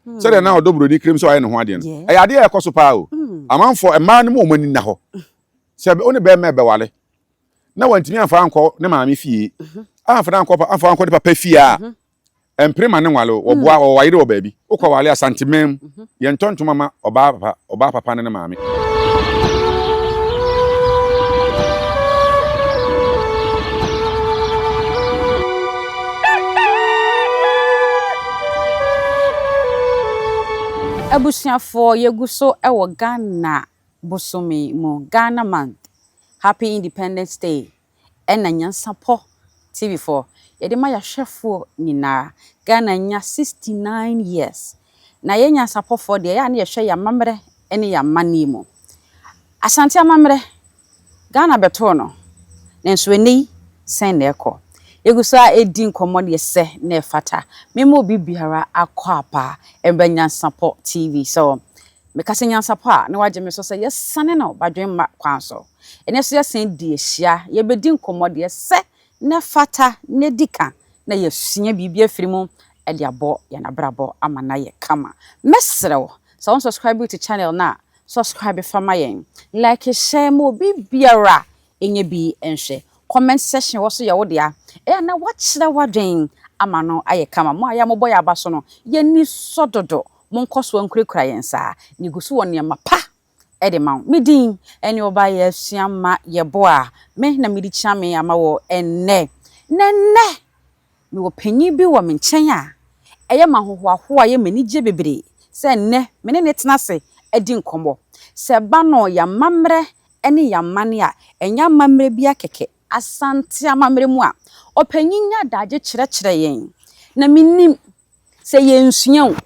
Sɛdeɛ na ɔdɔ buroni kirim sɛ ɔayɛ ne ho adeɛ no, ɛyɛ adeɛ a ɛkɔ so paa o. Amanfoɔ, mmaa no mu wɔn ani nna hɔ. Sɛ wo ne bɛrima ɛbɛwale na wantumi amfa ankɔ ne maame fie, amfa no ankɔ amfa ankɔ ne papa fie a, ɛmpere ma ne nwale o. Wɔboa, wɔwɔ wayere wɔ baabi. Wokɔ wale Asanteman mu, yɛntɔ ntoma ma ɔbaa papa, ɔbaa papa ne ne maame. Abusuafoɔ yɛgu so wɔ Ghana bosome mu, Ghana month, Happy Independence Day ɛna Nyansapɔ TV foɔ yɛde ma yɛahwɛfoɔ nyinaa. Ghana nya 69 years na yɛn nyansapɔfoɔ deɛ ɛyɛ a na yɛhwɛ yɛn amammerɛ ne yɛn amanneɛ mu. Asante amammerɛ, Ghana bɛtoo no, nanso ɛnnɛ yi sɛn na ɛkɔ? Yɛgu so a ɛredi nkɔmmɔ deɛ sɛ na ɛfata. Mema obi biara akɔ aba ɛmba Nyansapɔ TV so. Meka sɛ Nyansapɔ a, na wagye me so sɛ yɛsane no badwemma kwan so. Ɛnnɛ nso yɛasan di ahyia, yɛbɛdi nkɔmmɔ deɛ sɛ na ɛfata na ɛdi ka na yɛasua biribi afiri mu de abɔ yɛn abrabɔ ama no ayɛ kama. Mɛsrɛ wo, sɛ wo subscribe to channel no a, subscribe fa ma yɛn. Like, share ma obi biara ɛnyɛ bi nhwɛ. Comment section wɔ so yɛ wo dea. Ɛyɛ a na woakyerɛ w'adwen ama no ayɛ kama. Mo a yɛ a mobɔ yɛn aba so no, yɛn ani sɔ dodo. Monkɔ so nkurakura yɛn saa. Na yɛgu so wɔ nneɛma pa de ma wo. Me din ne ɔbaa yɛ asua ma yɛbɔ a me na mede kyia me ama wɔ ɛnnɛ. Na ɛnnɛ mewɔ panyin bi wɔ me nkyɛn a ɛyɛ me ahohoahoa, ɛyɛ me anigye bebree sɛ nnɛ me ne no tena ase adi nkɔmmɔ. Sɛ ɛba no yɛn amammerɛ ne yɛn amanne a, ɛnyɛ amammerɛ biara kɛkɛ. Asante amammerɛ mu a, ɔpanyin nya adagye kyerɛkyerɛ yɛn. Na mennim sɛ yɛnsua o,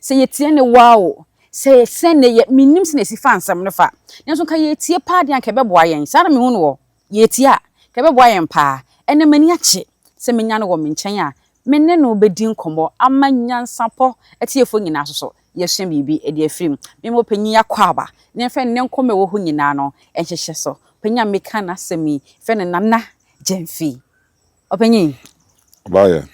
sɛ yɛtie ne waa o, sɛ sɛn na yɛ, mennim sɛnea ɛsi fa nsɛm no fa. Nanso nka yɛtie paa deɛ anka ɛbɛboa yɛn. Saa na mehu no wɔ. Yɛtie a, nka ɛbɛboa yɛn paa. Ɛnnɛ m'ani agye sɛ menya no wɔ me nkyɛn a me ne no bɛdi nkɔmmɔ ama nyansapɔ atiefoɔ nyinaa nso so yɛasua biribi de afiri mu. Mema ɔpanyin akwaaba na yɛmfa nnɛ nkɔmmɔ a ɛwɔ hɔ nyinaa no nhyehyɛ so. Ɔpanyin a meka n'asɛm yi, yɛfrɛ no Nana Gyamfi. Ɔpanyin. Ɔbaayɛ.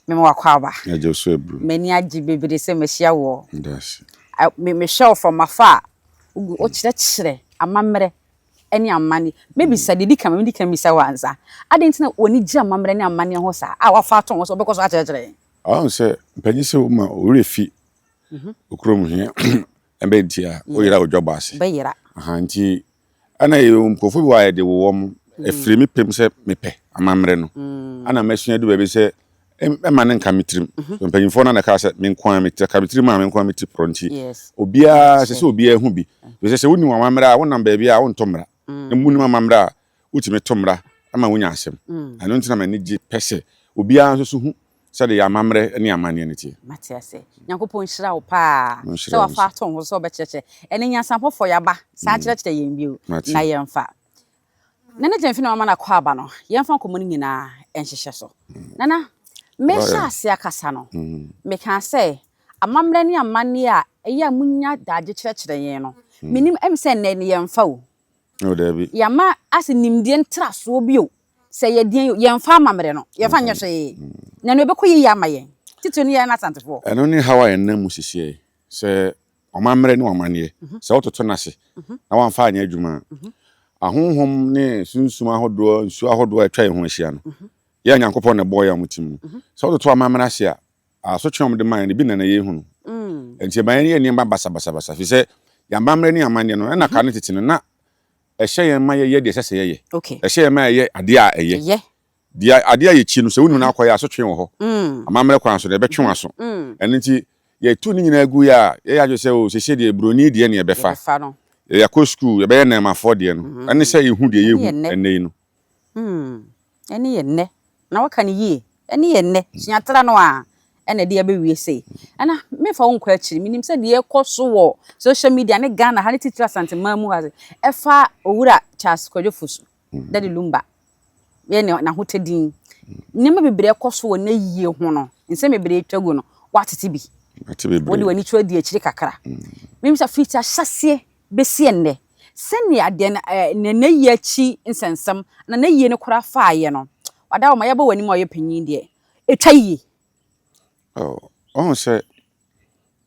Mema w'akwaaba. Agye wo so aburu. M'ani agye bebree sɛ mahyia woɔ. Medase. Mehwɛ wo from afar a, wokyerɛkyerɛ amammerɛ ne amanneɛ. Mɛbisa, deɛ ɛdi kan, ma medi kan mmisa wo ansa. Adɛn nti na w'ani gye amammerɛ ne amanneɛ ho saa a woafa ato wo ho sɛ wobɛkɔ so akyerɛkyerɛ yɛn? Ɔhu sɛ mpanyin sɛ woma wo werɛ fi wo kurom he ɛbɛ nti a woyera wo dwabɔ ase. Bɛyera. Aha nti ɛna yɛ nkurɔfoɔ bi wɔ a yɛde wowɔ mo. Ɛfiri me pɛm sɛ mepɛ amammerɛ no. Ɛna masua du baabi sɛ ɛma no nka me tirim. Mpanyinfoɔ no na ɛkaa sɛ me nko ara me tiri ka me tirim a me nko ara me ti porɔ nti obiara sɛ sɛ obiara hu bi. Ɛfiri sɛ sɛ wonim amammerɛ a wonam baabi a wontɔ mmara. Na wonim amammerɛ a wotumi to mmara ma wonya asɛm. Ɛno nti na m'ani gye pɛ sɛ obiara nso so hu sɛdeɛ yɛn amammerɛ ne amanneɛ no teɛ. Mate ase. Nyankopɔn nhyira wo paa sɛ wafa ato wo ho so sɛ wobɛkyerɛkyerɛ. Ɛnɛ nyansampɔfoɔ yɛaba, san kyerɛkyerɛ yɛn bio na yɛmfa. Nana Gyamfi na wama no akwaaba no, yɛmfa nkɔmmɔ no nyinaa nhyehyɛ so. Nana, mehyɛ ase akasa no, mekaa sɛ amammerɛ ne amanneɛ a ɛyɛ a monya daagye kyerɛkyerɛ yɛn no, menim, ɛm sɛ nnɛ no yɛmfa o. Oh, daabi. Yɛama ase nimdeɛ ntrasoɔ bi o, sɛ ɛyɛ deɛn o, yɛmfa amammerɛ no, yɛmfa nyɛ hwee. Na ɛno ɛbɛkɔ yiye ama yɛn, titiriw ne yɛn Asantefoɔ. Ɛno ne haw a yɛnam mu sisiɛ, sɛ Ɔmammerɛ ne ɔmanneɛ, sɛ wototo no ase na woamfa anyɛ adwuma a, ahonhom ne sunsum ahodoɔ, nsuo ahodoɔ a atwa yɛn ho ahyia no, yɛ a Nyankopɔn na ɛbɔɔ yɛn a wɔte mu no, sɛ wototo amammerɛ ase a, asotwe a wɔde ma yɛn no, ebi na na yɛhu no. Enti ɛma yɛyɛ nneɛma basabasabasa, ɛfiri sɛ yɛn amammerɛ ne amanneɛ no, ɛna kane tete no, na ɛhyɛ yɛn ma yɛyɛ deɛ ɛsɛ sɛ yɛyɛ. Ɛhyɛ yɛn ma yɛyɛ adeɛ a ɛyɛ. Deɛ adeɛ a yɛkyi no, sɛ wonim no akɔyɛ a, asotwe wɔ hɔ. Amammerɛ kwan so no, yɛbɛtwe w'aso. Ɛno nti, yɛtu ne nyinaa gu yɛ a, yɛyɛ adwene sɛ, oh, seesei deɛ buroni deɛ ne yɛbɛfa. Yɛakɔ sukuu, yɛbɛyɛ nnɛɛmafoɔ deɛ no. Ɛne sɛ yɛhu deɛ yɛhu ɛnnɛ yi no. Ɛne yɛ nnɛ. Na woaka no yie. Ɛne yɛ nnɛ. Suatra no ara ɛna ɛde abɛwie sei. Ɛna memfa wo nkɔ akyiri. Menim sɛ deɛ ɛrekɔ so wɔ social media ne Ghana ha ne titiri Asanteman mu ha ɛfa Owura Charles Kwadwo Fosu. Daddy Lumba yɛ ne n'ahotɛ din. Nneɛma bebree ɛkɔ so wɔ n'ayie ho no, nsɛm bebree atwa gu no, woatete bi. Mate bebree. Wode w'ani kyerɛ di akyire kakra. Menim sɛ fiti ahyɛseɛ bɛsi ɛnnɛ, sɛnea deɛ na ɛɛ ne n'ayie akyi nsɛnsɛm na n'ayie no koraa faeɛ no, wada wo ma yɛbɔ w'anim a ɔyɛ panyin deɛ, ɛtwa yie. Oh, ɔhu sɛ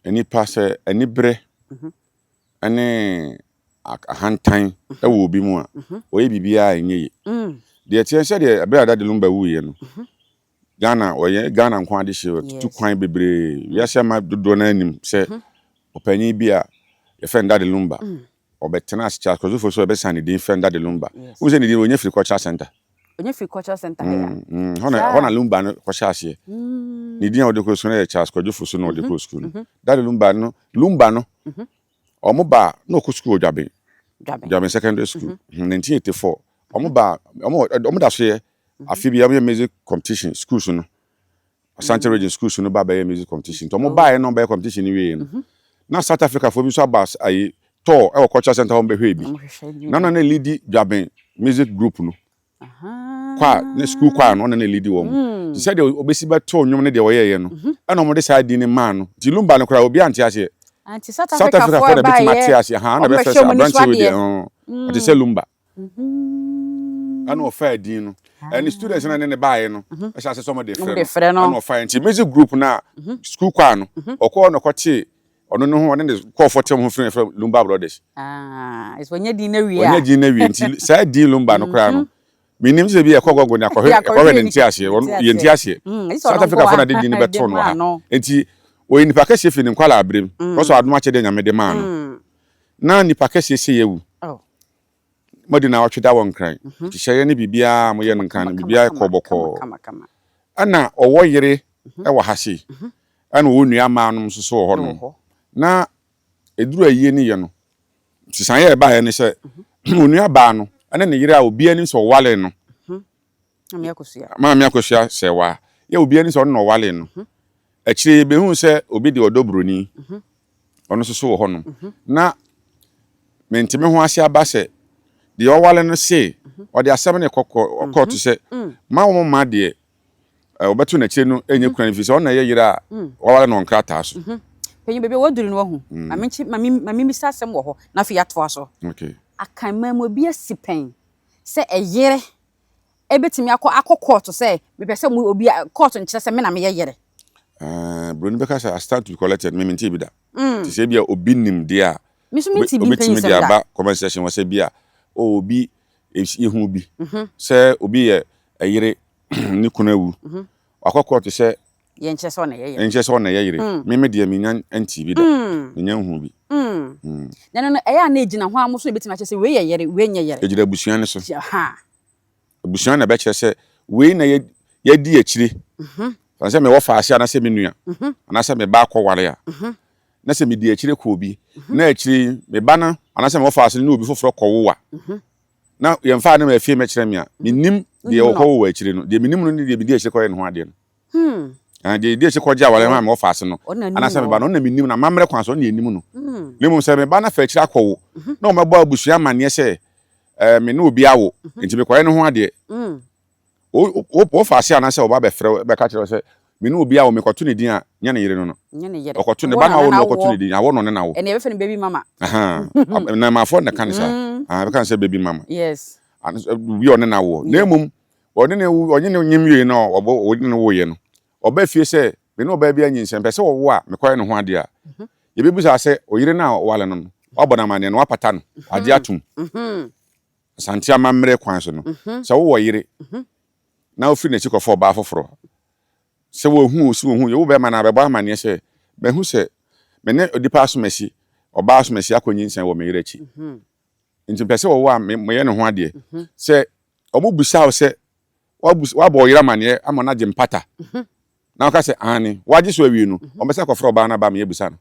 Nnipa sɛ aniberɛ ne ahantan wɔ obi mu a, ɔyɛ biribiara a ɛnyɛ yie. Deɛ ɛteɛ ne sɛdeɛ ɛberɛ a Daddy Lumba wuiɛ no, Ghana, ɔyɛ Ghana nko ara dehyeɛ, watutu kwan bebree. Wiase ama dodoɔ no ara nim sɛ ɔpanin bi a yɛfrɛ no Daddy Lumba, ɔbɛtena ase, Charles Kwadwo Fosu a yɛbɛsan ne din frɛ no Daddy Lumba. Wohu sɛ ne din no, ɔnya firi Cultural Centre. Ɔnya firi Cultural Centre ha ya. Hɔ na, hɔ na Lumba no kɔhyɛ aseɛ. Ne din a ɔde kɔɔ sukuu no yɛ Charles Kwadwo Fosu na ɔde kɔɔ sukuu no. Daddy Lumba no, Lumba no, wɔn ba na ɔkɔ sukuu wɔ Dwaben. Dwaben Secondary School, 1984. Wɔn ba, wɔn wɔn da so yɛ, afe bi wɔyɛ music competition schools no. Ashanti region schools no ba bɛyɛ music competition. Nti wɔn baeɛ na wɔn bɛyɛ competition no wieɛ no, na South Africa foɔ bi nso aba ayi tour ɛwɔ cultural center hɔ bɛhwɛɛ bi. Na ɔno na leadi Dwaben music group no. Choir, ne school choir no, ɔno na leadi wɔn. Nti sɛdeɛ ɔbɛsi bɛtoo nnwom ne deɛ ɔyɛeɛ no, ɛna wɔde saa din no maa no. Nti Lumba no koraa obiara nte aseɛ. South Africa foɔ na ɛbɛtumi ate aseɛ, ha, ɛna bɛfrɛ sɛ aberanteɛ wei deɛ, ɔte sɛ Lumba. Ɛna ɔfaa din no. Ɛne students no ne ne baeɛ no, ɛhyɛ ase sɛ wɔde frɛ no. Ɛna ɔfaeɛ. Nti music group no a, school choir no, ɔkɔɔ na ɔkɔtee ɔno ne ho, ɔne ne kɔɔfoɔ te wɔn ho firi frɛ Lumba Brothers. Ah, ɛsɛ wɔnya din no awie a. Wɔnya din no awie. Nti saa din Lumba no koraa no, menim sɛ bi ɛkɔ Google ne akɔhwɛ, ɛkɔhwɛ ne nte aseɛ. Yɛn nte aseɛ. South Africa foɔ na de din no bɛtoo no wɔ ha. Nti ɔyɛ nipa kɛseɛ firi ne nkwadaa berɛ mu. Kɔsɔ adom akyɛdeɛ Nyame de maa no. Na nipa kɛseɛ sei awu. Moadi naawɔtwe da wɔ Nkran. Nhyehyɛeɛ ne biribiara a moyɛ no Nkran no, biribiara kɔɔ bɔkɔɔ. Ɛna ɔwɔ yere wɔ ha sei. Ɛna ɔwɔ nua mmaa nom nso so wɔ hɔ nom. Na ɛduru ayie no yɛ no, nsesaeɛ a ɛbaeɛ ne sɛ, onua baa no ne ne yere a obiara nim sɛ ɔwaree no, Maame Akosua Serwaa, yɛ obiara nim sɛ ɔno na ɔwaree no. Akyire yɛbɛhuu sɛ obi de ɔdɔ buroni, ɔno nso so wɔ hɔnom. Na mente me ho ase aba sɛ deɛ ɔware no se ɔde asɛm no rekɔ kɔɔto sɛ ma wɔn mma deɛ wɔbɛto n'akyire no nyɛ kura no firi sɛ ɔno na ɛyɛ yere a waware no wɔ nkrataa so. Panyin, baabi a waduru no wahu. Ma menkye, ma memmisa asɛm wɔ hɔ na afei yɛatoa so. Okay. Akanman mu ebi asi pɛn sɛ ɛyere ɛbɛtumi akɔ akɔ kɔɔto sɛ mepɛ sɛ mo obi kɔɔto nkyerɛ sɛ me na meyɛ yere. Ɛɛ buroni bɛka sɛ I stand to be collected me mente bi da. Te sɛ bi a obi nim deɛ a obetumi de aba comment section wɔ sɛ bi a oh obi ehu bi sɛ obi yɛ ɛyere ne kunu awu wakɔ kɔɔto sɛ Yɛnkyerɛ sɛ ɔna ɛyɛ yere. Yɛnkyerɛ sɛ ɔna ɛyɛ yere. Me me deɛ menya ntee bi da. Menya nhuu bi. Na ɛno no, ɛyɛ a na ɛgyina hwan mo so na ɛbɛtumi akyerɛ sɛ wei yɛ yere, wei nyɛ yere? Ɛgyina abusua no so. Abusua na ɛbɛkyerɛ sɛ wei na yɛadi akyire. Fa no sɛ mewɔ faase anaasɛ me nua anaasɛ me ba akɔware a, na sɛ medi akyire kɔ obi, na akyire yi me ba no anaasɛ mewɔ faase no ne obi foforɔ kɔwo a, na yɛmfaa no ma afie mmɛkyerɛ me a, mennim deɛ ɔkɔwo wɔ akyire no. Deɛ menim no ne deɛ medi akyire kɔyɛ ne ho adeɛ no. Hmm. Ah, deɛ ɛdi akyi kɔgye aware ma mewɔ faase no anaasɛ meba no ɔno na menim no amammerɛ kwan so ɔno na ɛnim no hmm. Na mmom sɛ meba no afa akyiri akɔwo mhm. na ɔmɛbɔ abusua amanneɛ sɛ eh, me ne obi awo mhm. nti mekɔyɛ ne ho adeɛ hmm. wo faase anaasɛ ɔba bɛfrɛ bɛka kyerɛ sɛ me ne obi awo mekɔto ne din a nyɛ ne yere no no ɔkɔto ne ba no awo no ɔkɔto ne din awɔ no ne na wo ɛne ɛbɛfɛ no baby mama na mafoɔ na ka ne saa hmm. ah, bɛka ne sɛ baby mama yes obi a ɔne na woɔ na mmom Ɔne no ɔnye no nyem wiei no a ɔbɔ ɔne no woeɛ no, ɔba fie sɛ, me ne ɔbaa bi anyinsɛn, mepɛ sɛ ɔwo a mekɔyɛ ne ho adeɛ a, yɛbɛbisa sɛ, ɔyere no a ɔware no no, woabɔ no amanneɛ no, woapata no, wagye atom? Asante amammerɛ kwan so no, sɛ wowɔ yere na wofiri n'akyi kɔfa ɔbaa foforɔ, sɛ wɔhu o, sɛ wɔnhu o, wo bɛrima no abɛbɔ amanneɛ sɛ, mahu sɛ me ne onipa asomasi, ɔbaa asomasi akɔnyinsɛn wɔ me yere akyi. Nti mepɛ sɛ ɔwo a meyɛ ne ho adeɛ. Sɛ wɔbisa wo sɛ woabɔ wo yere amanneɛ ama no agye mpata na woka sɛ aane, woagye so awie no, wɔbɛsan akɔfrɛ ɔbaa no aba ama yɛabisa no.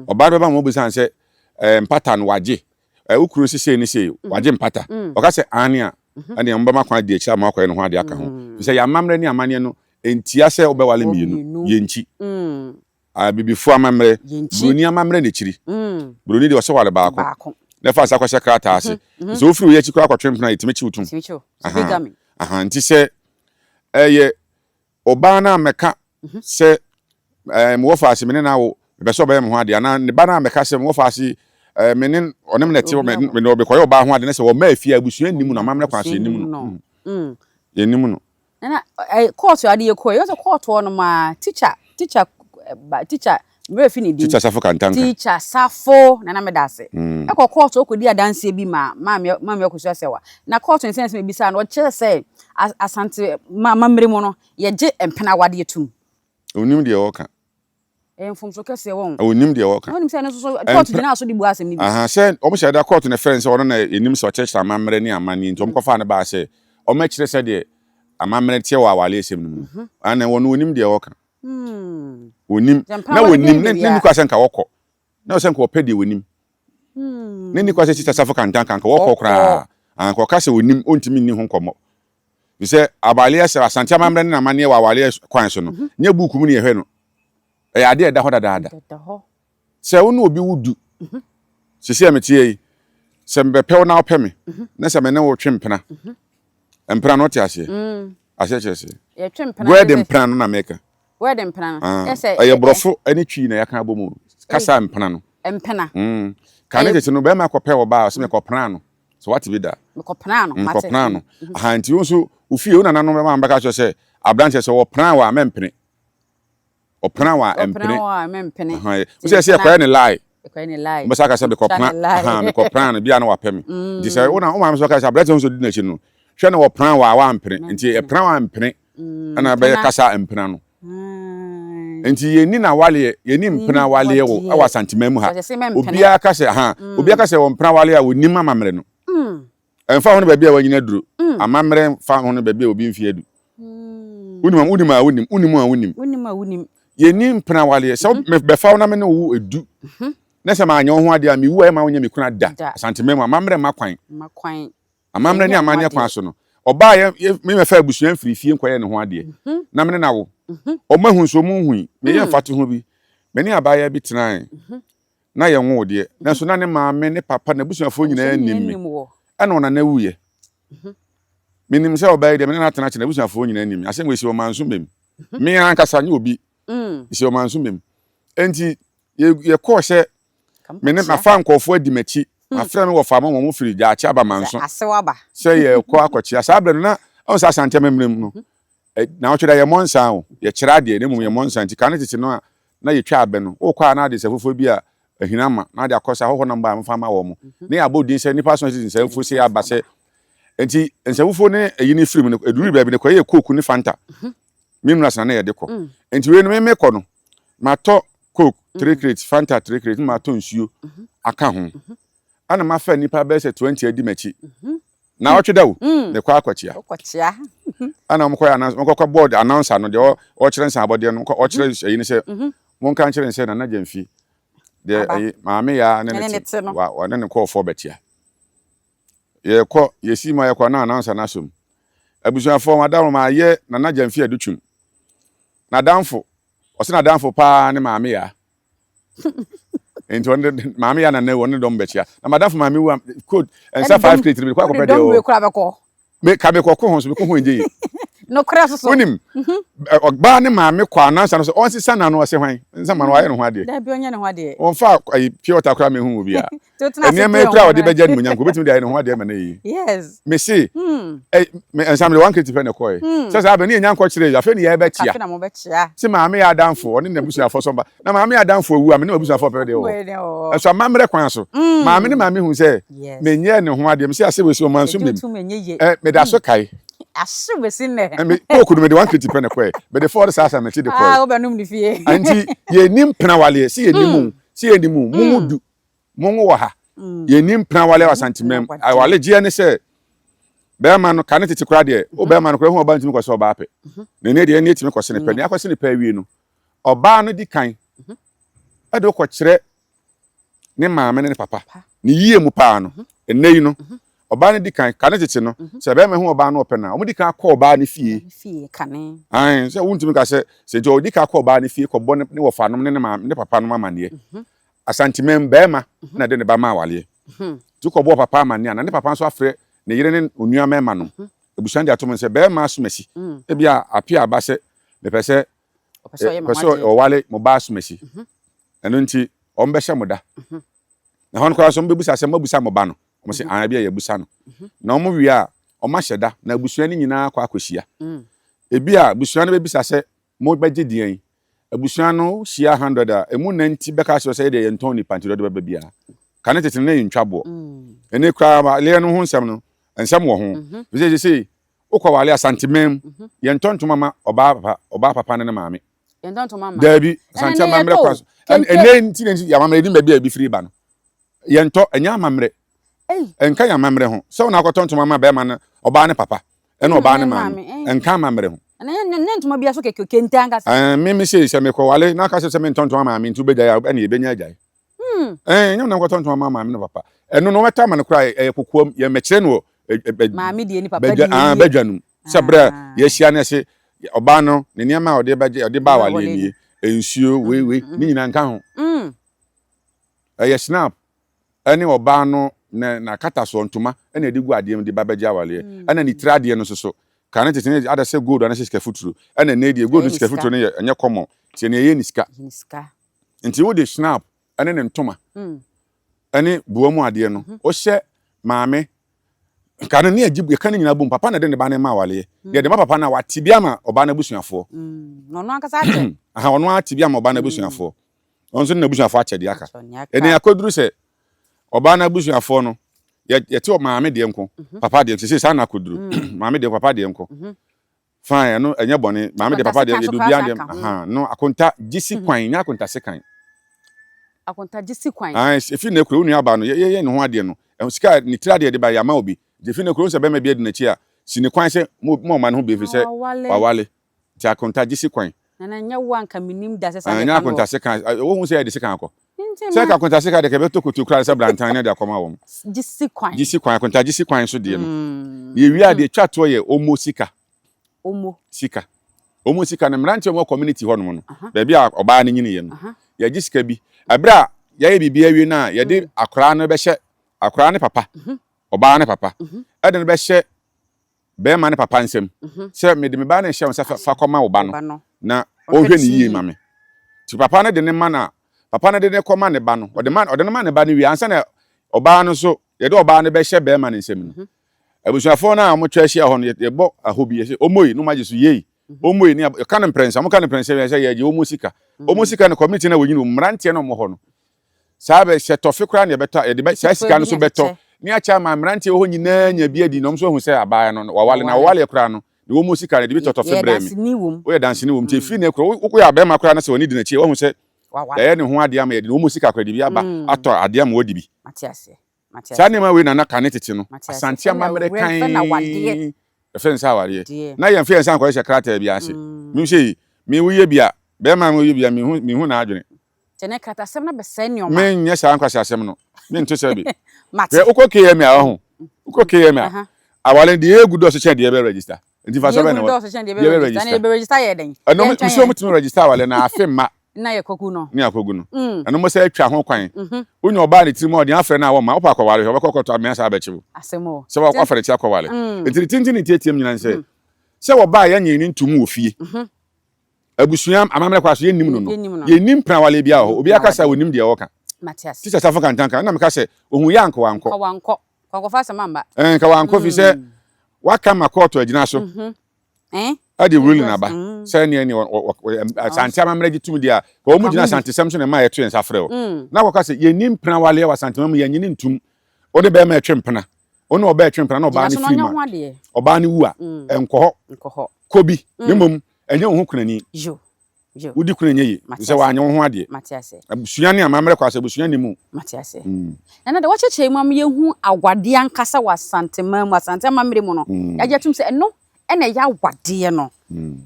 Ɔbaa no bɛba ma wɔabisa no sɛ mpata no wagye, wo kunu se sei ne sei, wagye mpata. Ɔka sɛ aane a, ɛnneɛ wɔbɛma kwan adi akyire ama wakɔyɛ ne ho adeɛ aka ho. Ɛfiri sɛ yɛn amammerɛ ne amanneɛ no ntia sɛ wobɛware mmienu, yɛnkyi. Abibifo amammerɛ, Buroni amammerɛ na ekyiri. Buroni deɛ ɔsɛ ware baako na ɛfa nsa kɔhyɛ krataa ase. Sɛ wofiri wei akyi koraa kɔtwe mpena a, yɛtumi kye wo tom. Nti sɛ ɛyɛ ɔbaa no a mɛka sɛ mewɔ faase me ne no awo, mepɛ sɛ ɔbɛyɛ me ho adeɛ anaa ne ba no a mɛka sɛ mewɔ faase me ne ɔne me na ɛte me ne ɔbɛkɔyɛ ɔbaa ho adeɛ na sɛ wɔma afie a abusua nnim no amammerɛ kwan so yɛnnim no. Yɛnnim no. Nana, ɛ kɔɔto ade yɛ kɔɛ, yɛ sɛ kɔɔto hɔ nom a, teacher, teacher, ba, teacher Me werɛ fi ne din. Teacher Safo Kantanka. Teacher Safo, Nana meda ase. Ɛkɔ kɔɔto ɔkɔdi adanseɛ bi ma Maame Maame Akosua Sɛwa. Na kɔɔto nsɛnsɛm a ɛbisaa no, ɔkyerɛ sɛ Asante ma amammerɛ mu no, yɛgye mpena awadeɛ tom. Ɔnnim deɛ ɔreka. Ɛyɛ mfomso kɛseɛ wɔn. Ɔnnim deɛ ɔreka. Na wonim sɛ ɛno nso so kɔɔto gyinaa so de buaa asɛm no bi. Aha, sɛ wɔn hyɛ da kɔɔto na ɛfrɛ no sɛ ɔno na ɛnim sɛ ɔkyerɛkyerɛ amammerɛ ne amanneɛ nti wɔn kɔfaa no baa sɛ ɔmmɛkyerɛ sɛdeɛ amammerɛ teɛ wɔ awareɛsɛm no mu no. Ɛnna wɔn ɔnnim deɛ ɔreka. Ɔnnim. Na ɔnnim, na nni kwa sɛ nka wɔkɔ. Na ɔsɛ nka ɔpɛ deɛ ɔnim. Na nni kwa sɛ Sista Safo Kantanka nka wɔkɔ koraa. Anka ɔka sɛ ɔnim, ɔntumi nni ho nkɔmmɔ. Fi sɛ awareɛ sɛ Asante amammerɛ ne n'amanneɛ wɔ awareɛ kwan so no, mhm. nyɛ buuku mu ne yɛhwɛ no. Ɛyɛ adeɛ a ɛda hɔ dadaada. Sɛ wo ne obi wo du, mhm. sisi a meteɛ yi, sɛ mebɛpɛ wo na wopɛ me, mhm. na sɛ me ne wo twe mpena, mpena no wote aseɛ? Mm. Aseɛ kyerɛ sɛ? Wɛde mpena no na meka. Wɛde mpena no. Ah, ɛyɛ borɔfo ne twi na yɛaka abɔ mu. Kasa mpena no. Mpena. Mm. Kane tete no bɛrima kɔpɛ ɔbaa ɔsɛ mekɔpena no. So wate bi da? Mekɔpena no. Mekɔpena mm, no. Mm-hmm. Aha nti wo nso wo fie wo nananom bɛma bɛka kyerɛ sɛ aberanteɛ sɛ wɔpena wɔ a mɛmpene. Ɔpena wɔ a ɛmpene. Wo sɛ sɛ ɛkɔyɛ ne lie. Wobɛsa aka sɛ mekɔpena aha mekɔpena no bia na wapɛ me. Mm. Nti sɛ wo na wo maame sɛ ɔka sɛ aberanteɛ nso di n'akyi no hwɛ na wɔpena wɔ a wampene. Nti ɛpena wɔ a mpene. Mm, ɛna bɛyɛ kasa mpena no. Mm. Nti yɛnni na waleɛ yɛnni mpena waleɛ wɔ ɛwɔ Asanteman mu ha. Obiara ka sɛ ha mm. obiara ka sɛ wɔ mpena waleɛ a wɔnim amammerɛ no. Ɛmfa ho ne baabi a wanyina duro. Amammerɛ mfa ho ne baabi a obi mfe adu. Wonim wonim a wonim wonim a wonim. Wonim a wonim. Yɛnni mpena waleɛ sɛ mm-hmm. bɛfa wo na me ne wo edu. Mm-hmm. Na sɛ maanyɛ wo ho adeɛ a mewu a ɛma wonyɛ me kuna da. Asanteman mu amammerɛ mma kwan. Amammerɛ ne amanneɛ kwan so no, ɔbaa yɛ yɛ me mɛfa abusua mfiri fie nkɔyɛ ne ho adeɛ mhm. na me ne no awo. Mhm. Ɔmo ahu nso ɔmo nhui. Meyɛ mhm. mfatoho bi. Me ne abaayewa bi tenae na yɛnwoo deɛ nanso na ne maame ne papa n'abusuafoɔ nyinaa nim me. Ɛna ɔnana wuiɛ. Menim sɛ ɔbaa yi deɛ me ne no atena kyɛ n'abusuafoɔ nyinaa nim me. Asɛm wei si wɔ manso mmem. Me ankasa nyɛ obi. Si wɔ manso mmem. Enti yɛkɔɔ sɛ Me ne mafa nkurɔfoɔ adi m'akyi. Mafrɛ me wɔfa ma wɔn firi Gyaakye aba Manso sɛ yɛrekɔ akɔkyea. Saa berɛ no na ɔn sɛ Asante amammerɛ mu no naawɔtwe da yɛmmɔ nsa o, yɛkyerɛ adeɛ na mmom yɛmmɔ nsa nti kane tete no a na yɛtwa abɛ no wokɔ a na ade nsa fufuo bi a ahina ma na ade akɔ sɛ ahɔhoɔ nam ba a momfa mma wɔn na yɛabɔ din sɛ nnipa aso asisi nsa fufuo sɛ yɛaba sɛ nti nsa fufuo ne ayi no firi mu no ɛduruu baabi no kɔyɛɛ coke ne Fanta me nura sena na yɛde kɔ nti wei no me mekɔ no matɔ coke 3 crates Fanta 3 crates na matɔ nsuo aka ho ɛna mafa nnipa bɛyɛ sɛ 20 adi m'akyi na ɔtwe da o mekɔ akɔkyea ɛna wɔkɔyɛ announce wɔkɔkɔ board announcer no deɛ ɔkyerɛ nsa abɔdeɛ no ɔkyerɛ ayi no sɛ monka nkyerɛ no sɛ Nana Gyamfi deɛ ayi maame yaa ne ne te wa ɔne ne kɔɔfoɔ bɛkyea Yɛkɔ, yɛsi mu a yɛkɔ na anansa no asom. Abusuafoɔ, madaworo ma ayɛ Nana Gyamfi Adutwum. N'adamfo, ɔse n'adamfo paa ne Maame Yaa. Nti ɔne Maame Yaa na ɔne dɔm bɛkyia. Na madamfo maame wu a, coat, nsa 5 crate no mede kɔ akɔpɛ deɛ ɔwɔ. Me ka mekɔ ko ho so mekɔ ho ngye yi. Nokorɛ soso. Wonim, mhm. ɔbaa ne maame kɔ anansa no sɛ ɔnsesa n'ano ɔse hwan nsa ma no wayɛ ne ho adeɛ. Dabi ɔnyɛ ne ho adeɛ. Ɔmfa ayi pure water koraa mehu wɔ bia. Nneɛma yi koraa ɔde bɛgye animuonyam ko obetumi de ayɛ ne ho adeɛ ma no yi. Yes. Mese, hmm. ɛ me nsa mede one crate pɛ na ɛkɔɛ. Hmm. Sɛ saa bɛ ne yɛnya nkɔkyerɛ yi afei ne yɛbɛkyea. Afei na mobɛkyea. Se maame yɛ adamfo ɔne n'abusuafoɔ sɔmba na maame yɛ adamfo awu a me ne m'abusuafoɔ pɛ deɛ wɔ. Ɛso amammerɛ kwan so. Hmm. Maame ne maame hu sɛ menyɛɛ ne ho adeɛ mese ase wɔ si ɔman so mmem. Ɛ meda so kae. Ase bɛsi nnɛ. Me kooku no mede one crate pɛ na ɛkɔɛ. Mede fɔɔre saa sa mɛkyi de kɔɛ. Ah wobɛnom ne fie. Nti yɛnni mpena waleɛ se yɛnni mu se yɛnni mu mo mu du. Mo ngo wɔ ha. Yɛnni mpena awale wɔ Asantemam. Awaregyeɛ ne sɛ bɛrima no, kane tete koraa deɛ, wo bɛrima no koraa hu ɔbaa ntumi kɔsɛ ɔbaa pɛ. Na ɛnɛ deɛ ɛne ɛtumi kɔse ne pɛ. Nea akɔse ne pɛ awie no, ɔbaa no di kan ɛde wokɔkyerɛ ne maame ne ne papa. Ne yie mu paa no, ɛnɛ yi no, Ɔbaa no di kan, kane tete no, sɛ bɛrima hu ɔbaa no ɔpɛ no a, wɔn di kan kɔ ɔbaa no fie. Fie kane. Ae, sɛ wontumi ka sɛ, sɛ nti ɔdi kan kɔ ɔbaa no fie kɔbɔ ne ne wɔfanom ne ne maame ne papa nom amaneɛ. Asanteman bɛrima na ɛde ne ba ma awaleɛ. Nti wokɔbɔ ɔpapa amaneɛ a, na ne papa nso afrɛ ne yere ne onua mmarima nom. Abusua no de ato mu sɛ bɛrima asomasi, ebia apia aba sɛ mepɛ sɛ pɛ sɛ ɔwale mo ba asomasi. Ɛno nti wɔbɛhyɛ mo da. Na hɔ no koraa nso wɔbɛbisa sɛ moabisa mo ba no? Wɔn sɛ aane, bi a yɛabusa no. Na wɔn wie a, wɔn ahyɛ da, na abusua no nyinaa akɔ akɔhyia. Ebi a abusua no bɛbisa sɛ mobɛgye deɛn? Abusua no hyia 100 a, emu 90 bɛka akyerɛ wo sɛ yɛdeɛ yɛntɔn nnipa nti deɛ ɔde bɛba biara. Kane tete no na yɛntwa boɔ. Ɛnnɛ koraa awaleɛ no ho nsɛm no, nsɛm wɔ ho. Ɛfiri sɛ seesei wokɔ wale Asanteman mu, yɛntɔ ntoma ma ɔbaa papa, ɔbaa papa ne ne maame. Yɛntɔ ntoma ma. Daabi, Asante amammerɛ kwan so. Ɛnnɛ nti na nti amammerɛ yɛnim baabi a ebi firi ba no. Yɛntɔ, ɛnyɛ amammerɛ. Ɛnka yɛn amammerɛ ho. Sɛ wo na akɔtɔ ntoma ma bɛrima no, ɔbaa ne papa, ɛne ɔbaa ne maame. Ɛnka amammerɛ ho. Ɛnyɛ ntoma bi so kɛkɛ, kente ankasa. Ɛɛ, me me sei sɛ mekɔwale na aka sɛ sɛ mentɔ ntoma maame nti wobɛgyae a, ɛne yɛbɛnya agyae. Ɛɛ, ɛnyɛ wo na mekɔtɔ ntoma ma maame ne papa. Ɛno no wɔbɛtɔ ama no koraa ɛyɛ kokoam, yɛmmɛkyerɛ no wɔ Maame deɛ ni papa deɛ nie. Badwa no mu. Sɛ berɛ a yɛahyia no ɛse ɔbaa no ne nneɛma a ɔde bɛgye ɔde ba awaleɛ nie, nsuo wei wei ne nyinaa nka ho. Ɛyɛ snap ɛne ɔbaa no ne n'akatasoɔ ntoma ɛna ɛde gu adeɛ mu de ba bɛgye awaleɛ. Ɛna ne tiri adeɛ no nso so kane tete no ada sɛ gold anaasɛ sika futuro. Ɛna ɛnɛ deɛ gold ne sika futuro no yɛ ɛnyɛ common nti ɛnɛ ɛyɛ ne sika. Nti wode snap ɛne ne ntoma ɛne boa mu adeɛ no wohyɛ maame nka no ne agye yɛka ne nyinaa bom papa na de ne ba no ma awaleɛ deɛ de ma papa no a wate bi ama ɔbaa no abusuafoɔ. Na ɔno ankasa akyɛ. Aha ɔno ate bi ama ɔbaa no abusuafoɔ. Ɔno nso ne n'abusuafoɔ akyɛ deɛ aka. Ɛnna akɔduru sɛ ɔbaa no abusuafoɔ no yɛte maame deɛ nko papa deɛ sɛ saa na akɔduru maame deɛ papa deɛ nko fine ɛno ɛnyɛ bɔne maame deɛ papa deɛ yɛde obiara deɛ aha no akonta gye si kwan nyɛ akonta se kan. Akonta gye si kwan. Ah efi na ekura wo nua aba no yɛyɛ ne ho adeɛ no sika ne tiri adeɛ de ba yɛ ama obi efi na ekura wo sɛ bɛrima bi adi n'akyi a si ne kwan sɛ mo mo ɔma ne ho bi efi sɛ wawale. Nti akonta gye sekwan. Nana nyɛ wo a nka menim da sɛ saa na ɛka no. Ɛnyɛ akonta sekan, wohu sɛ yɛde sekan akɔ. Sɛ ɛka akonta sekan deɛ kɛbɛtɔ koto koraa sɛ brantan ne de akɔma wɔn. Gye sikwan. Gye sikwan, akonta gye sikwan nso deɛ no. Yɛwie a deɛ ɛtwa toɔ yɛ omo sika. Omo. Sika. Omo sika no mmeranteɛ wɔn community hɔ nom no, baabi a ɔbaa no nyiniiɛ no, yɛgye sika bi. Ɛberɛ a yɛayɛ biribi awie no a, yɛde akwaraa no bɛhyɛ, akwaraa ne papa, ɔbaa ne papa, ɛde no bɛhyɛ barima ne papa nsam sɛ mede me ba no rehyɛ wo nsa fa kɔma wo ba no na ɔnhwɛ no yie ma me. Nti papa no de ne ma no a, papa no de ne kɔma ne ba no, ɔde ma ɔde no ma ne ba no wie ansa na ɔbaa no nso yɛde ɔbaa no bɛhyɛ barima no nsam no. Abusuafoɔ no a wɔatwa ahyia hɔ no yɛbɔ ahɔ bi yɛsɛ ɔmoi no magye so yei ɔmoi ne yɛka no mprɛnsa wɔka no mprɛnsa yɛ sɛ yɛgye ɔmo sika ɔmo sika no community no a wɔnyini mmeranteɛ no wɔn hɔ no Saa bɛ, sɛ tɔfe koraa na yɛbɛtɔ a, yɛde bɛ, saa sika no nso bɛtɔ ne akyɛ ama mmeranteɛ wɔ hɔ nyinaa nya bi adi na wɔn nso ahu sɛ abaayewa no, wawale. Na wɔwaleɛ koraa no, deɛ wɔn sika no, yɛde bi tɔ tɔfe brɛɛ me. Woyɛ danseni wɔ mu. Nti ɛfiri nnɛ korɔ, woyɛ abɛɛma koraa na sɛ w'ani di n'akyi a, woahu sɛ yɛayɛ ne ho adeɛ ama yɛde wɔn sika koraa de bi aba atɔ adeɛ ama wadi bi. Saa nneɛma wei na na kane tete no, Asante amammerɛ kann yɛfrɛ no sɛ awareɛ. Na yɛmfa yɛn nsa nkɔhyehyɛ krataa bi ase. Menim sɛ me woyɛ bi a, bɛrima a woyɛ bi a, menhu n'adwene. Kyɛ ne kratasɛm no abɛsɛe nneɛma. Menyɛ saa nkwaseasɛm no. Mente sɛ bi. Mate. Hwɛ, wokɔ KMA a, wahu. Wokɔ KMA a, aware no, deɛ ɛgu dɔɔso kyɛn deɛ ɛbɛ register. Nti mfasoɔ bɛn na ɛwɔ? Deɛ ɛgu dɔɔso kyɛn deɛ ɛbɛ register. Na ɛbɛ register yɛ dɛn? Ɛno, mesɛ wɔn tumi register aware na afe mma. Na yɛ kɔgu no. Ne akɔgu no. Ɛno mo sɛ atwa ho kwan. Wonya ɔbaa ne tirim a ɔde afrɛ no a wɔmma. Wopɛ akɔware hwɛ, ɔbɛkɔ kɔtɔ amea saa abɛkye wo. Asɛm o. Sɛ wafa ne ti akɔware. Nti ne tenten ne ntiatiam nyinaa ne sɛ, sɛ wɔbaa yɛnyee no ntom wɔ fie. Abusua amammerɛ kwan so yɛnnim no no, yɛnnim mpena awaleɛ biara wɔ hɔ. Obiara kasa a ɔnim deɛ ɔreka. Teacher Safo Kantanka, ɛna meka sɛ, ɔhu yɛ a nka wankɔ. Ɛɛ, nka wankɔ firi sɛ waka ma kɔɔto agyina so ɛde ruling aba sɛ ɛneɛ ne Asante amammerɛ gye tum deɛ a, ka wɔn gyina Asantesɛm so na ɛma yɛto yɛn nsa frɛ wo. Na kɔka sɛ yɛnni mpena awaleɛ wɔ Asantema mu, yɛnnye no ntum. Wo ne bɛrima ɛtwe mpena, wo ne ɔbaa ɛtwe mpena na ɔbaa no firi mu a, ɔbaa no wu a, ɛnkɔ hɔ. Kɔ bi, na mmom ɛnyɛ wo ho kunani. Wodi kuna nyɛ ye, sɛ wanyɛ wo ho adeɛ. Abusua ne amammerɛ kɔ asɛ abusua nni mu. Mate ase. Nana deɛ wakyerɛkyerɛ mu ama yɛhu awadeɛ ankasa wɔ Asanteman mu, Asante amammerɛ mu no, yɛagye atom sɛ ɛno na ɛyɛ awadeɛ no.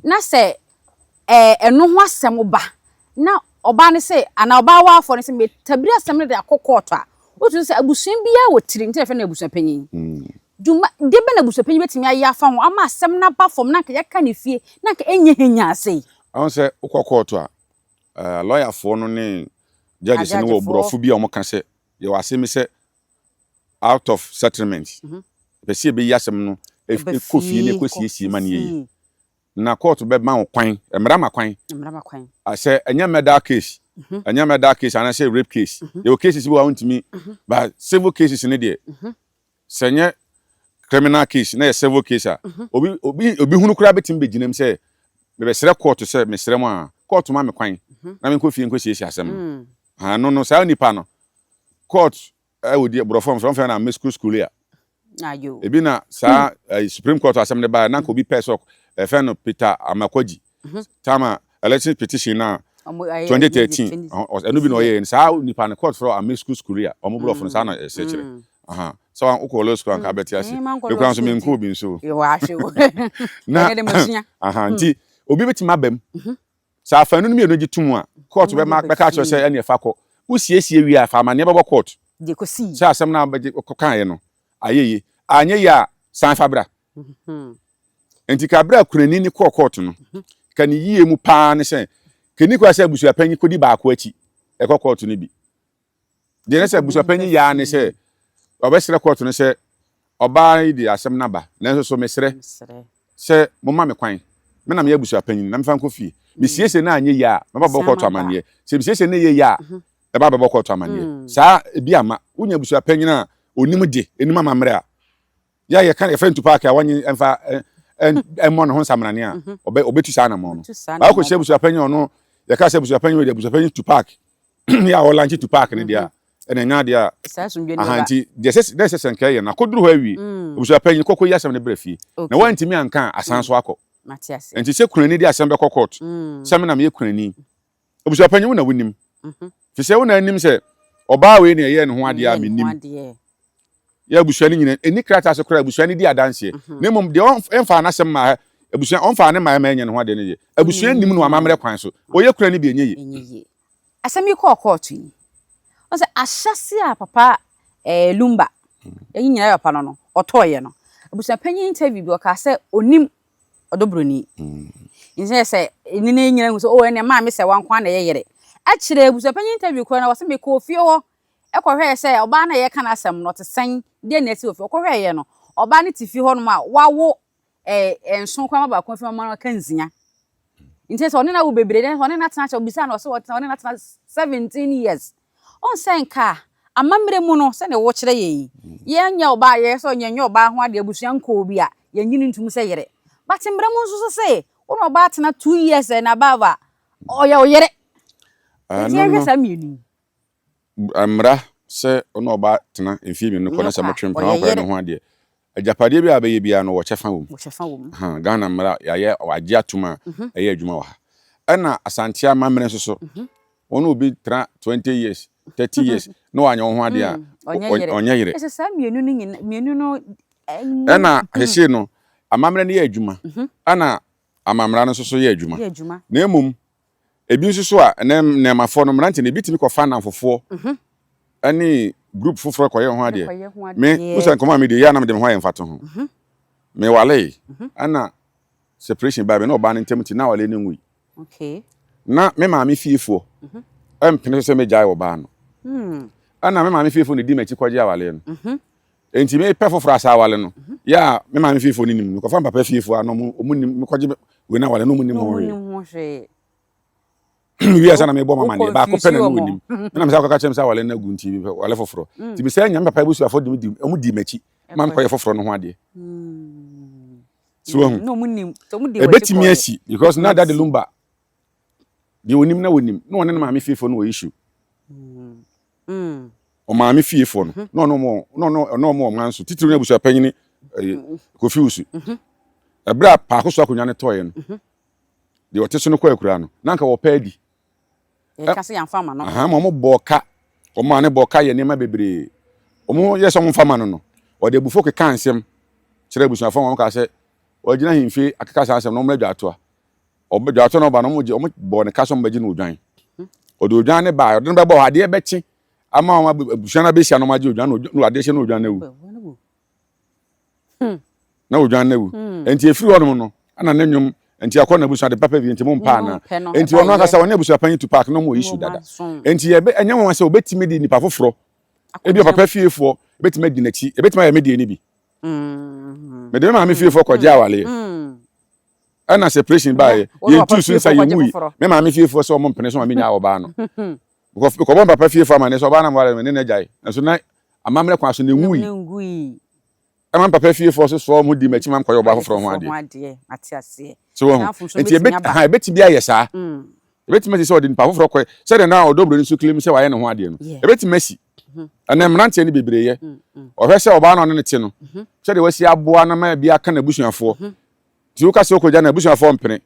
Na sɛ ɛno ho asɛm ba na ɔbaa no se anaa ɔbaa waafoɔ no se metabiri asɛm no de akɔ kɔɔto a, wotumi sɛ abusua biara wɔ tiri nti na yɛfrɛ no abusuapanyin. Dwuma deɛ bɛn na abusuapanyin bɛtumi ayɛ afa ho ama asɛm no aba fam na anka yɛaka no fie na anka ɛnyɛ henyaa sei? Ɔhu sɛ wokɔ kɔɔto a, lɔyafoɔ no ne judges no wɔ borɔfo bi a wɔka sɛ yɛwɔ asɛm bi sɛ out of settlement. Yɛpɛ sɛ yɛbɛyi asɛm no kɔ fie na ɛkɔsiesie ma no yɛ yie. Na kɔɔto bɛma wo kwan, mmara ma kwan, sɛ ɛnyɛ murder case, ɛnyɛ murder case anaasɛ rape case. Yɛwɔ cases bi wɔ a wontumi, but civil cases no deɛ, sɛ ɛnyɛ criminal case na yɛ civil case a, obi obi obi hunu koraa bɛtumi bɛgyina mu sɛ mebɛsrɛ kɔɔto sɛ mesrɛ mo a. Kɔɔto ma me kwan na menkɔ fie nkɔsiesie asɛm no. Ɛno no, saa nipa no, court ɛwɔ di borɔfo a wɔfrɛ no amicus curiae. Ebi na saa hmm. Supreme Court asɛm no baeɛ na nka obi pɛɛ sɛ ɛfɛ no Peter Amakwaji mhm. tama election petition na 2013 ɛno bi na ɔyɛɛ no saa nipa no court frɛ amicus curiae ɔmo borɔfo no saa na ɛsɛ kyerɛ mm. Sɛ wokɔ law school anka bɛte ase mekura nso menkɔ obi nso na nti obi bɛtumi aba mu mhm. Sɛ afanu no mmienu gye tom a, kɔɔto bɛma bɛka akyerɛ sɛ ɛneɛ fa kɔ. Wosiesie wie a, fa amanneɛ bɛbɔ kɔɔto sɛ asɛm no a wobɛgye kɔkaeɛ no ayɛ yie. Anyɛ yie a, san fa bra. Enti ka berɛ a kunani no kɔɔ kɔɔto no, ka ne yie mu paa ne sɛ, ka ɛnni kwan sɛ abusuapanyin kɔdi baako akyi kɔ kɔɔto no bi. Deɛ ɛsɛ sɛ abusuapanyin yɛ ara ne sɛ ɔbɛsrɛ kɔɔto no sɛ ɔbaa yi de asɛm no aba, nanso so mesrɛ sɛ momma me kwan, me na meyɛ abusuapanyin na memfa nkɔ fie. Mesiesie no anyɛ yie a, mɛba abɛbɔ kɔɔto amanneɛ. Sɛ mesiesie no yɛ yie a, mɛba abɛbɔ kɔɔto amanneɛ. Saa ebi amma. Wonya abusuapanyin a onim de, onim amammerɛ a, yɛ a yɛka yɛfrɛ no Tupac a wɔnye mfa mmɔ ne ho nsamrane a, ɔbɛ ɔbɛtu saa anammɔn no. Baako kɔhyia abusuapanyin a ɔno yɛka sɛ abusuapanyin wei de abusuapanyin Tupac yɛ a ɔlanche Tupac no deɛ a, ɛna ɛnyɛ adeɛ a aha nti deɛ ɛsɛ dɛ ɛsɛ sɛ nka ɛyɛ no akɔduru hɔ awie mm. abusuapanyin kɔkɔ yi asɛm no brɛ fie na wantumi anka a asan so akɔ nti sɛ kunani de asɛm bɛkɔ court mm. sɛ me na meyɛ kunani abusuapanyin wo na wonim mhm. fi sɛ wo na anim sɛ ɔbaa wei na ɛyɛ ne ho adeɛ a menim yɛ abusua no nyina ɛni krataa so koraa abusua no di adanseɛ mhm. na mmom deɛ ɔmfaa n'asɛm ma abusua ɔmfaa ne mmaa ma ɛnyɛ ne ho adeɛ no deɛ abusua nim no amammerɛ kwan so ɔyɛ kura no bi ɛnyɛ yie Asɛm yi kɔɔ kɔɔto yi, ɔhu sɛ ahyɛse a papa eh, Lumba, yɛn nyinaa yɛ papa no no, ɔtɔɔeɛ no, abusuapanyin interview bi ɔkaa sɛ ɔnim ɔdɔ buroni. Nti sɛ sɛ ne ne nyinaa hu sɛ oh ɛnna maame sɛ wanko ara na ɛyɛ yere. Akyire abusuapanyin interview koraa na wɔsɛ mekɔɔ fie hɔ ɛkɔhwɛɛ sɛ ɔbaa no a yɛka n'asɛm no ɔte sɛn, deɛ na ɛsi wɔ fie. Ɔkɔhwɛeɛ no, ɔbaa no te fie hɔnom a wawo eh, nson koraa ma baako afi ma no aka nsia. Nti sɛ ɔne no awo bebree dɛ ɔne no atena kyɛ obisaa no ɔsɛ ɔtena ɔne no atena 17 years. Ɔn sɛ nka amammerɛ mu no sɛdeɛ wokyerɛ yɛn yi, yɛnyɛ ɔbaa yɛyɛ sɛ yɛnyɛ ɔbaa ho adeɛ abusua nkɔɔ bi a yɛnye no ntum sɛ yere. But mmara mu nso so se wo ne ɔbaa tena 2 years and above a ɔyɛ wo yere. Nti yɛnhwɛ saa mmienu yi. Mmara sɛ wo ne ɔbaa tena mfeɛ mmienu kɔ na sɛ motwe mpena Ɔyɛ wonkɔyɛ ne yere. ho adeɛ. Agyapadeɛ bi a bɛyɛ biara no wɔ kyɛfa wɔ mu. Wɔ kyɛfa wɔ mu. Ahaa, Ghana mmara yɛayɛ wɔagye atom a ɛyɛ adwuma wɔ ha. Ɛna Asante amammerɛ nso so, wo ne obi tena 20 years, 30 years na wanyɛ wo ho adeɛ a, Ɔnyɛ yere. ɔnyɛ yere. Ɛsɛ saa mmienu no nyina mmienu no ɛmu. Ɛna seesei no, amammerɛ no yɛ adwuma, ɛna amammara no nso so yɛ adwuma. Yɛ adwuma. Na mmom, Ebi nso so a, ɛnɛ nnɛɛmafoɔ no, mmerante no, ebi tumi kɔfa nnamfofoɔ mhm. ne group foforɔ kɔyɛ ho adeɛ. Me, wo sɛ nkɔmɔ a medi, yɛ a na mede me ho ayɛ mfatoho. Mhm. Mewalee, mhm. ɛna separation baa me ne ɔbaa no ntam nti na awale no nwui. Na me maame fiefoɔ ɛmpene so sɛ megyae ɔbaa no. Hmm. Ɛna me maame fiefoɔ na di m'akyi kɔgye awale no. Enti mepɛ foforɔ asa awale no, yɛ a me maame fiefoɔ no nim. Mekɔfa me papa fiefoɔ a na ɔmo nim, mekɔgye wei no awale na ɔmo nim ho hwee. Mewie ansa na mebɔ mama deɛ, baako pɛ na na ɔnim. Ɛna mesan kɔka kyerɛ me sɛ awale no agu nti mepɛ wale foforɔ. Nti mesɛ nya me papa abusuafoɔ de me di, ɔmo di m'akyi ma mekɔyɛ foforɔ no ho adeɛ. So wahu? Ɛbɛtumi asi because na Daddy Lumba deɛ ɔnim na ɔnim na ɔne ne maame fiefoɔ no wɔ issue. Ɔmaame fiefoɔ no na ɔne ɔmo na ɔne ɔne ɔmo ɔman so titiriw ne abusua panyin ɛyɛ Kofi Wusu. Ɛberɛ a paako so akonnwa no tɔeɛ no deɛ ɔte so no kɔ akuraa no na anka wɔpɛ adi. Yɛka sɛ yɛamfa ama no. Aha ma wɔn bɔɔ ka wɔn maa ne bɔɔ ka yɛ nneɛma bebree. Wɔn yɛ sɛ wɔn mfa ma no no ɔde abufuo keka nsɛm kyerɛ abusuafoɔ ma wɔn kaa sɛ ɔgyina ahemfie akeka saa asɛm no wɔn mmra dwaatoa. Ɔbɛ dwaatɔ na ɔba no, wɔn gye wɔn bɔɔ ne ka sɛ wɔn bɛgye no odwan. Ɔde odwan ne baa, ɔde no bɛbɔ hɔ, adeɛ bɛkye ama wɔn abusua no abɛhyia na wɔn agye odwan na adeɛ hyɛ na odwan no awu. Hmm. Na odwan no awu. Hmm. Nti efiri hɔnom no, ɛna ne nnwom nti akɔ na abusua de papa bi nti mo mpa ana. Nti ɔno ankasa ɔne abusua panyin Tupac na wɔn issue dada. Nti yɛbɛ ɛnyɛ wɔn sɛ obetumi de nipa foforɔ ebi papa fiefoɔ ebetumi adi n'akyi ebetumi ayɛ me deɛ ne bi. Hmm. Mede me maame fiefoɔ kɔgye awaleɛ. Ɛna separation baeɛ, yɛntuu so nsa, yɛnwui. Me maame fiefoɔ sɛ wɔn mpene so ma menyaa ɔbaa no. Mekɔbɔ me papa fiefoɔ amanneɛ sɛ ɔbaa no a meware no, me ne no agyae. Nanso na amammerɛ kwan so no, ɛnwui. Ɛma me papa fiefoɔ nso soa wɔn ho dii m'akyi ma mekɔyɛ ɔbaa foforɔ ho adeɛ. So wahu? Nti ɛbɛtumi ayɛ saa. Ebetumi asi sɛ ɔde nipa foforɔ kɔɛ sɛdeɛ na ɔdɔ buroni nso claim sɛ wayɛ ne ho adeɛ no. Ebetumi asi. Ɛnɛ mmeranteɛ no bebree yɛ. Ɔhwɛ sɛ ɔbaa no a ɔne no te no, sɛdeɛ wasi aboa no ma bi aka n'abusuafoɔ. Nti woka sɛ wokɔgya no a, abusuafoɔ mpene.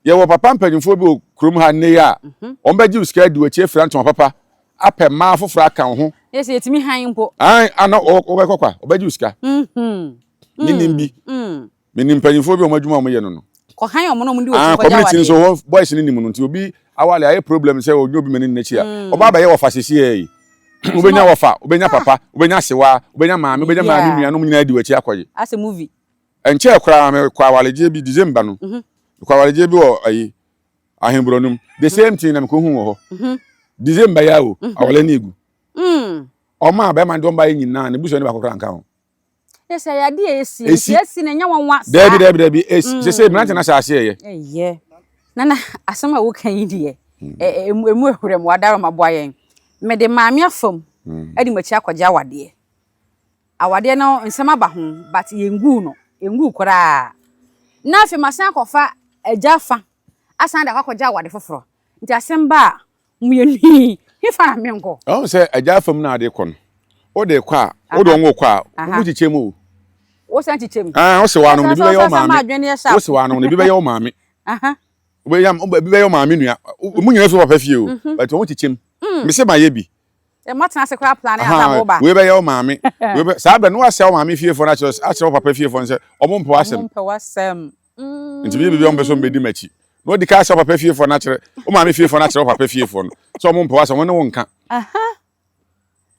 Yɛwɔ papa mpanyimfoɔ bi wɔ kurom ha nnɛ yi a, wɔbɛgye wo sika adi w'akyi afira ntoma papa, apɛ mmaa foforɔ aka wo ho. Yɛ sɛ yɛtumi hann mpo. Ae, ana wobɛkɔ kwa, wɔbɛgye wo sika. Menim bi. Menim mpanyimfoɔ bi a wɔn adwuma a wɔyɛ no no. Kɔhan wɔn na wɔn di wɔn akyi kɔgye awadeɛ. Community nso hɔ boys no nim no nti obi awale ayɛ problem sɛ ɔnyɛ obi ma ne n'akyi a mm. ɔba abɛyɛ wɔfa sisi yɛ yi. Wobɛnya wɔfa, wobɛnya ah. papa, wobɛnya sewa, wobɛnya maame, wobɛnya maame nuanom nyinaa di w'akyi akɔgye. Asɛ movie. Ɛnkyɛɛ koraa mekɔ awaregyeɛ bi December no. Mhm. Mekɔ awaregyeɛ bi wɔ ayi Ahenborɔ no mu. The mhm. same thing na mekɔhu wɔ hɔ. Mhm. December yɛ o, awale no egu. Mm. Ɔma bɛrima de ɔmba yɛ nyinaa ne busuani baako koraa nka ho. Yɛ sɛ yɛ adeɛ esi. Esi. Esi na ɛnyɛ nwanwa saa. Daabi daabi daabi esi. Mm. Sese mmerante na hyɛ aseɛ yɛ. Ɛyɛ. Nana asɛm a woka yi deɛ mm. emu emu ehurɛ mu wadaro ma boa yɛn. Mede maame afam mm. ɛde m'akyi akɔgye awadeɛ. Awadeɛ no nsɛm aba ho but yɛnguu no yɛnguu koraa. Na afei masan akɔfa agya fa asan de akɔ akɔgye awade foforɔ. Nti asɛm ba a Mmienu yi, hefa na menkɔ? Ɛho sɛ agya fam na ade kɔ no, wode kɔ a, wode wɔn kɔ a, wo kyekyɛ mu o. Wosan kyekyɛ mu. Ah, wose wa no, ne bi bɛyɛ wo maame. Wose wa no, ne bi bɛyɛ wo maame. Wobɛyɛ bi bɛyɛ wo maame nua. Mu nyinaa fi papa fie o, mhm. but wɔn kyekyɛ mu. Mm. Mese ma yɛ bi. Moatena ase koraa plan ansa mo ba. Wei bɛyɛ wo maame. Wei bɛ saa bɛ no wasɛ wo maame fiefoɔ no akyerɛ akyerɛ wo papa fiefoɔ no sɛ ɔmo mpɛ w'asɛm. Ɔmo mpɛ w'asɛm. Nti meyɛ biribi a ɔmo pɛ sɛ ɔmo bɛdi m'akyi. Na ɔdi kan ahyɛ wo papa fiefoɔ no akyerɛ wo maame fiefoɔ no akyerɛ wo papa fiefoɔ no sɛ ɔmo mpɛ w'asɛm ɔmo ne wo nka.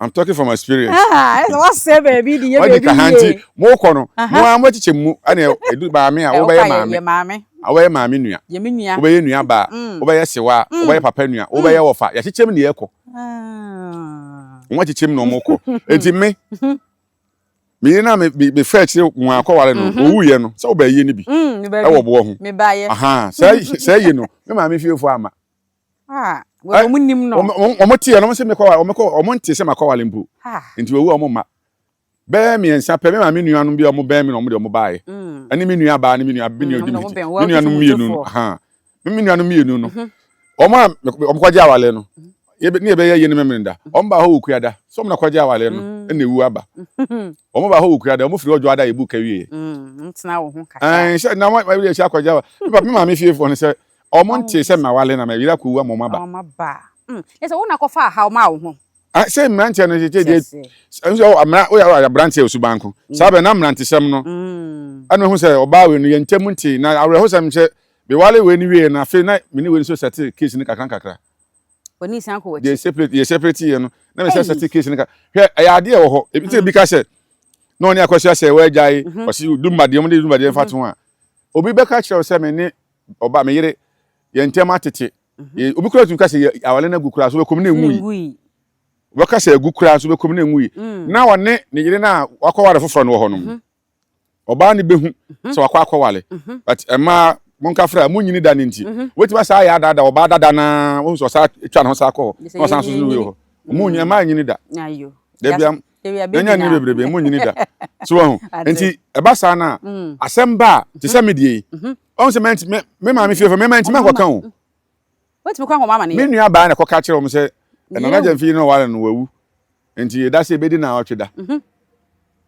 I'm talking from experience. Wasɛ baabi de yɛ baabi yie. Wadi ka ha nti mo kɔ no mo ara mo akyekyɛ mu ɛna edu maame a wobɛyɛ maame wobɛyɛ maame nua wobɛyɛ nua baa wobɛyɛ sewa wobɛyɛ papa nua wobɛyɛ wɔfa yɛakyekyɛ mu na yɛkɔ. Wɔn akyekyɛ mu na wɔn kɔ nti me me yere na me me fɛ akyire wɔn akɔware no mhm. owu yɛ no sɛ wobɛyɛ yie no bi mm, ɛwɔ boɔ ho sɛ sɛ yie no me maame fiefoɔ ama. Ah, wɔn nim no. Wɔn te yɛ no wɔn sɛ mekɔware wɔn kɔ wɔn nte sɛ makɔware mpo nti wɔwu a wɔn mma bɛyɛ mmiɛnsa pɛ me maame nuanom bi a wɔn bɛn me na wɔn de wɔn baeɛ mm. ɛne me nua baa ne me nua me nua odi me ti me nuanom mmienu no ha me nuanom mmienu no mhm. wɔn a wɔn kɔgye awale no mhm. ne yɛbɛyɛ yie no memene da wɔn ba hɔ wɔ kuada sɛ wɔn na kɔgye awale no mm. ɛna ewu aba wɔn ba hɔ wɔ kuada wɔn firi ɔdwo ada yɛ bu ka wie ɛn sɛ na wɔn yɛ akyi akɔgye awale me maame fiefoɔ no sɛ Ɔmo ntee sɛ mawale na mɛyere akɔwu ama ɔmo aba. Ɔmo aba. Mm. Yɛ sɛ wo na kɔfa ahaw maa wo ho. Ah, sɛ mmeranteɛ no tete deɛ nso ɔ mmra woyɛ ɔyɛ aberanteɛ osuban ko. Mm. Saa bɛ na mmerantesɛm no. Mm. Ɛna ehu sɛ ɔbaa wei no yɛn ntam nte na awerɛhosɛm sɛ mewale wei no wie no afei na me ne wei nso sɛte case no kakra nkakra. W'ani san kɔ w'akyi. Deɛ separate yɛ separate yɛ no na me sɛ sɛte case no ka hwɛ ɛyɛ adeɛ wɔ hɔ ebi sɛ ebi ka sɛ na ɔne akɔsi asɛ wɔagyae ɔsi dumbadeɛ wɔn de dumbadeɛ mfa to ho a obi bɛka kyerɛ wo sɛ me ne ɔba me yere yɛn ntam atete mhm. obi kura tumi ka sɛ awale no agu koraa so bɛkɔm na ɛnwu yi wɔka sɛ agu koraa so bɛkɔm na ɛnwu yi mm. na ɔne ne yere no a wakɔware foforɔ no wɔ hɔ no mhm. ɔbaa no bɛhu mhm. sɛ wakɔ akɔware but ɛmaa monka fra mo nyini da no nti wobɛtumi asa ayɛ adaada ɔbaa dada naa wohu sɛ ɔsa twa ne ho saa kɔ hɔ na ɔsan so so wei hɔ ɔmo nyɛ mmaa nyini da dabia yɛnya ne bebrebe mu nyini da so wɔn nti ɛba saa na mm. asɛm ba a te sɛ me deɛ yi mhm. ɔn sɛ mɛnti mɛ me maame fie fɛ mɛ mɛnti mɛnkɔka o wotumi kɔ akɔma amane me nua baa na kɔka kyerɛ wɔn sɛ ɛnana gya mfii na ɔware no wawu nti yɛda sɛ ebedi na ɔtwe da mhm.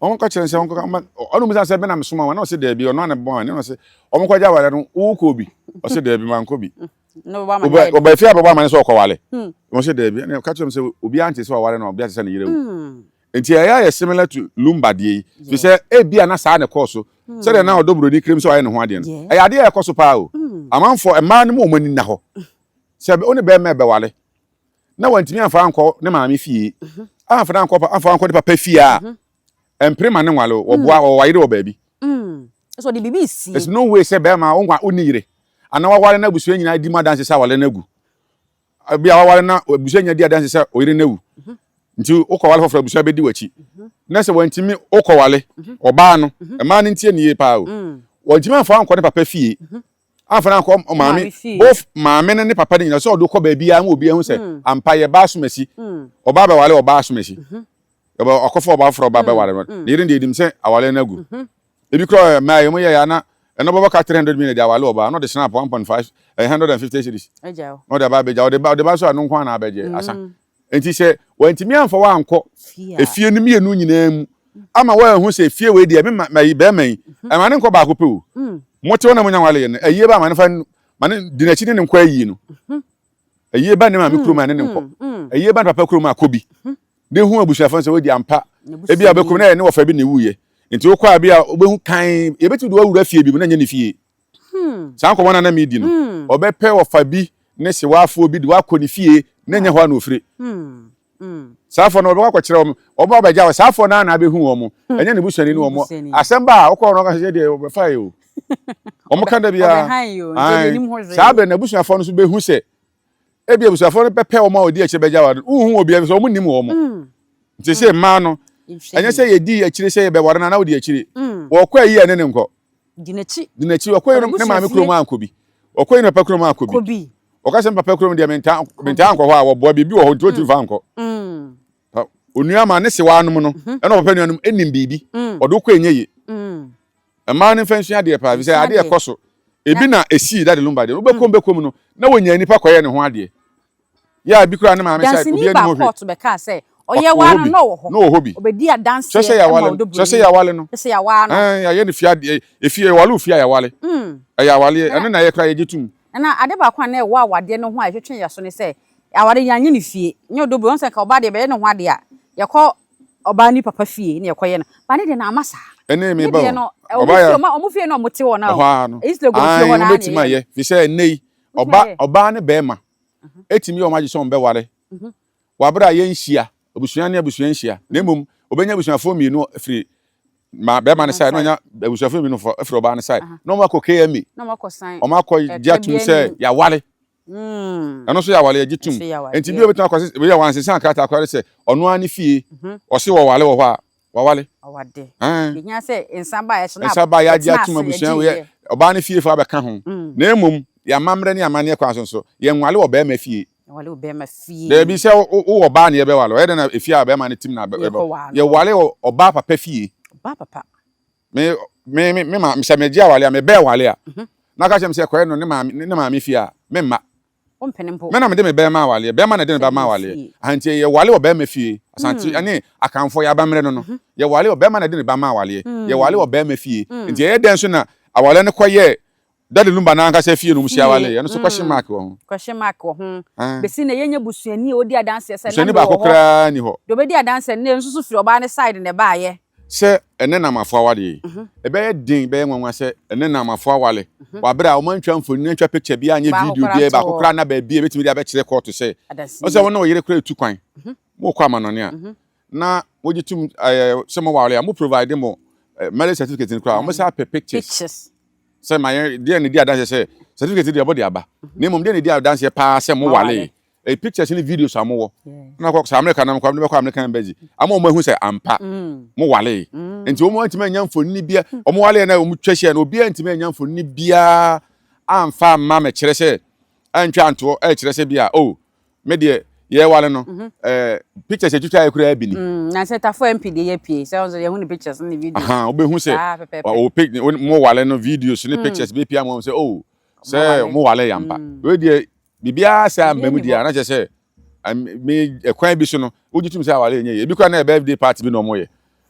wɔn kɔ kyerɛ sɛ wɔn kɔka ɔno mu sɛ bɛna mesoma wɔn na ɔsɛ dɛbi ɔno ana bɔ wɔn na ɔsɛ wɔn kɔgye aware no wokɔ bi ɔsɛ dɛbi mankɔ bi ɔba fie abɛbɔ amane sɛ ɔkɔwale hmm. wɔn sɛ dɛbi ɛna ɔka kyerɛ m sɛ obiara nte sɛ ɔware na ɔbea te sɛ ne yere wu hmm. nti ɛyɛ ayɛ similar to lumba deɛ yi fi sɛ ebia na saa na ɛkɔɔ so hmm. sɛdeɛ na ɔdɔ buroni kirim sɛ ɔyɛ ne ho adeɛ no ɛyɛ adeɛ a ɛkɔ so paa o amanfoɔ mmaa no mu wɔn ani nna hɔ sɛ wo ne bɛrima ɛbɛwale na wɔntumi amfa ankɔ ne maame fie mhm. amfa ankɔ amfa ankɔ ne papa fie a mhm. ɛmpere ma ne nwale wɔboa wɔwɔ ayere wɔ baabi So ɔde biribi resie. There's no way sɛ bɛrima a wonwa wonni yere anaa waware na abusua nyinaa di mu adanse sɛ aware no agu. Bi a waware na abusua nyinaa di adanse sɛ oyere no awu. Mhm. Nti wokɔwale foforɔ abusua bɛdi w'akyi. Mhm. Na sɛ wantumi wokɔwale mhm. ɔbaa no, mmaa no ntie ne yie paa o. Mm. Wantumi amfa ankɔ ne papa fie. Amfa no ankɔ maame, both maame no ne papa no nyinaa sɛ ɔde kɔ baabi a ma obi ahu sɛ mm. ampa yɛ baa asomasi. Mm. Ɔbaa bɛwale ɔbaa asomasi. Ɔkɔfa ɔbaa foforɔ ɔbaa bɛware no. Ne yere no deɛ ɛnim sɛ awale no agu. Ebi koraa mmaa yi wɔn yɛ ya na Ɛno bɛbɔ ka 300 million de awale ɔbaa na ɔde snap 1.5 150 cedis na ɔde aba abɛgya ɔde ba ɔde ba nso a no nko na abɛgye asa. Mm. Nti sɛ wantumi amfa wankɔ efie no mmienu nyinaa mu ama wɔahu sɛ efie wei deɛ me ma yi bɛrima yi mhm. ɛma ne nkɔ baako pɛ o. Mm. Mote hɔ na monya wale yɛ no ayie ba ama ne fa ma ne di n'akyi ne ne nkɔ ayie no. Mhm. Ayie ba ne maame kurom a ne ne nkɔ. Mm, ayie ba ne papa kurom a kɔ bi. Mhm. De hu abusuafo sɛ wodi ampa. Ebi a wobɛkɔ na ɛyɛ ne wɔfa bi na ewuiɛ. Nti wokɔ a bi a wobɛhu kan yɛbɛtumi de wawura fie bi mu na nyɛ ne fie. Hmm. Saa nkɔmmɔ no na medi no. Hmm. Ɔbɛpɛ wɔfa bi ne sewafoɔ bi de wakɔ ne fie na nyɛ hɔ a na ofire. Hmm. Saa afɔ no wɔbɛkɔ akɔkyerɛ wɔn, wɔn abɛgya wɔ saa afɔ no ara na abɛhu wɔn. Ɛnyɛ ne busuani ne wɔn. Asɛm ba a wokɔ no ɔka sɛ deɛ wɔbɛfa yɛ o. Wɔn ka da biara. Saa bɛn na abusuafoɔ no nso bɛhu sɛ ebi abusuafoɔ no bɛpɛ wɔn a wɔdi akyire bɛgya wɔn. Wohu obi a sɛ wɔn nim wɔn. Nti sɛ mmaa no ɛnyɛ sɛ yɛdi akyire sɛ yɛbɛware no na wodi akyire. Wɔkɔ ayi a ne ne nkɔ. Di n'akyi. Di n'akyi. Ɔkɔ yi ne maame kurom ankɔ bi. Ɔkɔ yi ne papa kurom ankɔ bi. Ɔka sɛ papa kurom deɛ mentaa mentaa nkɔ hɔ a wɔboa biribi wɔ hɔ nti ɔntumi fa nkɔ. Mm. Onua ma ne sewa anom no mhm. ɛna ɔpapa nuanom ɛnim biribi. Mm. Ɔde wokɔ ɛnyɛ yie. Mm. Mmaa no mfa nsua adeɛ paa fisɛ adeɛ ɛkɔ so. Ebi na esii Daddy Lumba deɛ. Wobɛkɔm bɛkɔm no na wɔnya nipa kɔyɛ ne ho adeɛ. Yɛ a bi koraa ne maame side obi anim hɔ hwɛ. Danseni baa kɔɔto bɛkaa sɛ ɔyɛ waa no na ɔwɔ hɔ. Na ɔwɔ hɔ bi. Ɔbɛdi adanseɛ ma ɔdɔ buroni. Kyerɛ sɛ yɛawale no. Kyerɛ sɛ yɛawaa no. Ɛn yɛayɛ no fie adeɛ efie yɛwale wo fie a yɛawale. Ɛyɛ awaleɛ ɛno na yɛ koraa yɛgye tom. Na ade baako a na ɛwɔ awadeɛ no ho a ɛtwetwe yɛn aso ne sɛ aware yɛanyɛ no fie. Nyɛ ɔdɔ buroni wɔn sɛ nka ɔbaa deɛ yɛbɛyɛ ne ho adeɛ a yɛkɔ ɔbaa ne papa fie na yɛkɔyɛ no. But ne deɛ no amma saa. Ɛne Ne me ba deɛ o. no Ɔbaa wɔn yɛ fie wɔn fie na wɔte hɔ no ɛhɔ ara no. East Legon fie Ae hɔ no ara na wobɛtumi yɛyɛ no. ayɛ firi sɛ ɛnnɛ yi Wobɛtumi ɔba ayɛ. ɔbaa ne bɛrima ɛtumi yɛ wɔn adwene sɛ wɔn bɛware wɔ abere a yɛnhyia abusua ne abusua nhyia na mmom obɛnya abusuafoɔ mmienu firi ma bɛrima no side na ɔnya abusuafoɔ mmienu firi ɔbaa no side na wɔn akɔ KMA wɔn akɔ gye atum sɛ yɛaware hmm. ɛno nso yɛaware yɛgye tum nti bi obɛtumi akɔ sɛ wei wansesa krataa koraa sɛ ɔno ara ne fie mhm. ɔse wɔware wɔ hɔ a wawale. Ɔwade. Ehia sɛ nsa ba ɛso na nsa ba yɛagye atum abusua wei ɔbaa ne fie fo abɛka ho. Mm. Na mmom yɛamammerɛ ne amanneɛ kwan so nso yɛnwale wɔ bɛrima fie. Yɛwale wɔ bɛrima fie. Daabi sɛ wowɔ ɔbaa ne yɛbɛwale ɔyɛ dɛn na efie a bɛrima no tim na yɛwale wɔ ɔbaa papa fie. Ɔbaa papa. Me me me me ma sɛ megye awale a mebɛɛ wale a. Mhm. Na ka kyerɛ me sɛ kɔyɛ no ne maame ne maame fie a memma. Wompene mpo. Me na mede me bɛrima awaleɛ, bɛrima na ɛde ne ba ma awaleɛ. Ahanti yɛwale wɔ bɛrima fie, Asante hmm. ne Akanfoɔ yɛ abammerɛ no no. Mhm. Yɛwale wɔ bɛrima na ɛde ne ba ma awaleɛ. Hmm. Yɛwale wɔ bɛrima fie. Hmm. Nti ɛyɛ dɛn so na awaleɛ no kɔyɛ Daddy Lumba n'ankasa fie no mu si awale ɛno so question mark wɔ ho. Question mark wɔ ho. Ah. Besi na yɛnyɛ busuani a odi adanseɛ sɛ na mewɔ hɔ. Busuani baako koraa ni hɔ. Deɛ ɔbɛdi adanseɛ no nso so firi ɔbaa ne side na ɛbaayɛ. Sɛ ɛnnɛ Naamafo aware yi, ɛbɛyɛ den, bɛyɛ nwanwa sɛ ɛnnɛ Naamafo aware wɔ bere a wɔantwa mfonini, antwa picture biara, anyɛ video biara, baako koraa nna baabi a ebetumi de abɛkyerɛ kɔɔto sɛ, ɔsɛ wo ne wo yere koraa retu kwan, morekɔ amannɔne a, na wogye tom sɛ moware a, mo provide mo marriage certificate no koraa, wɔsan apɛ pictures sɛ ma yɛn deɛ na edi adanseɛ sɛ certificate deɛ wɔde aba, na mmom deɛ na edi adanseɛ paa sɛ mowaree. Eh, pictures ne videos a mowɔ na kɔ sɛ America na mekɔ bɛkɔ American embassy ama wɔn ahu sɛ ampa mm. mo wale mm. nti wɔn antumi anya mfonini bia wɔn wale na wɔn twa hyia na obiara ntumi anya mfonini biara amfa amma mɛkyerɛ sɛ antwa antoɔ ɛkyerɛ sɛ bia oh me deɛ yɛwale no mhm. eh, pictures atwitwa yɛ koraa bi ni. Mm, na sɛ tafo mp deɛ yɛ pie sɛ ɔnso yɛhu ne pictures ne videos. Wobɛhu sɛ ɔwɔ pic mo wale no videos ne mm. pictures bɛpia mo sɛ oh sɛ mo wale yampa wei deɛ Biribiara saa mma mu deɛ a, na kyerɛ sɛ me ɛkwan bi so no, wogye tom sɛ aware nyɛ yie. Ebi koraa na ɛyɛ birthday party bi na wɔyɛ,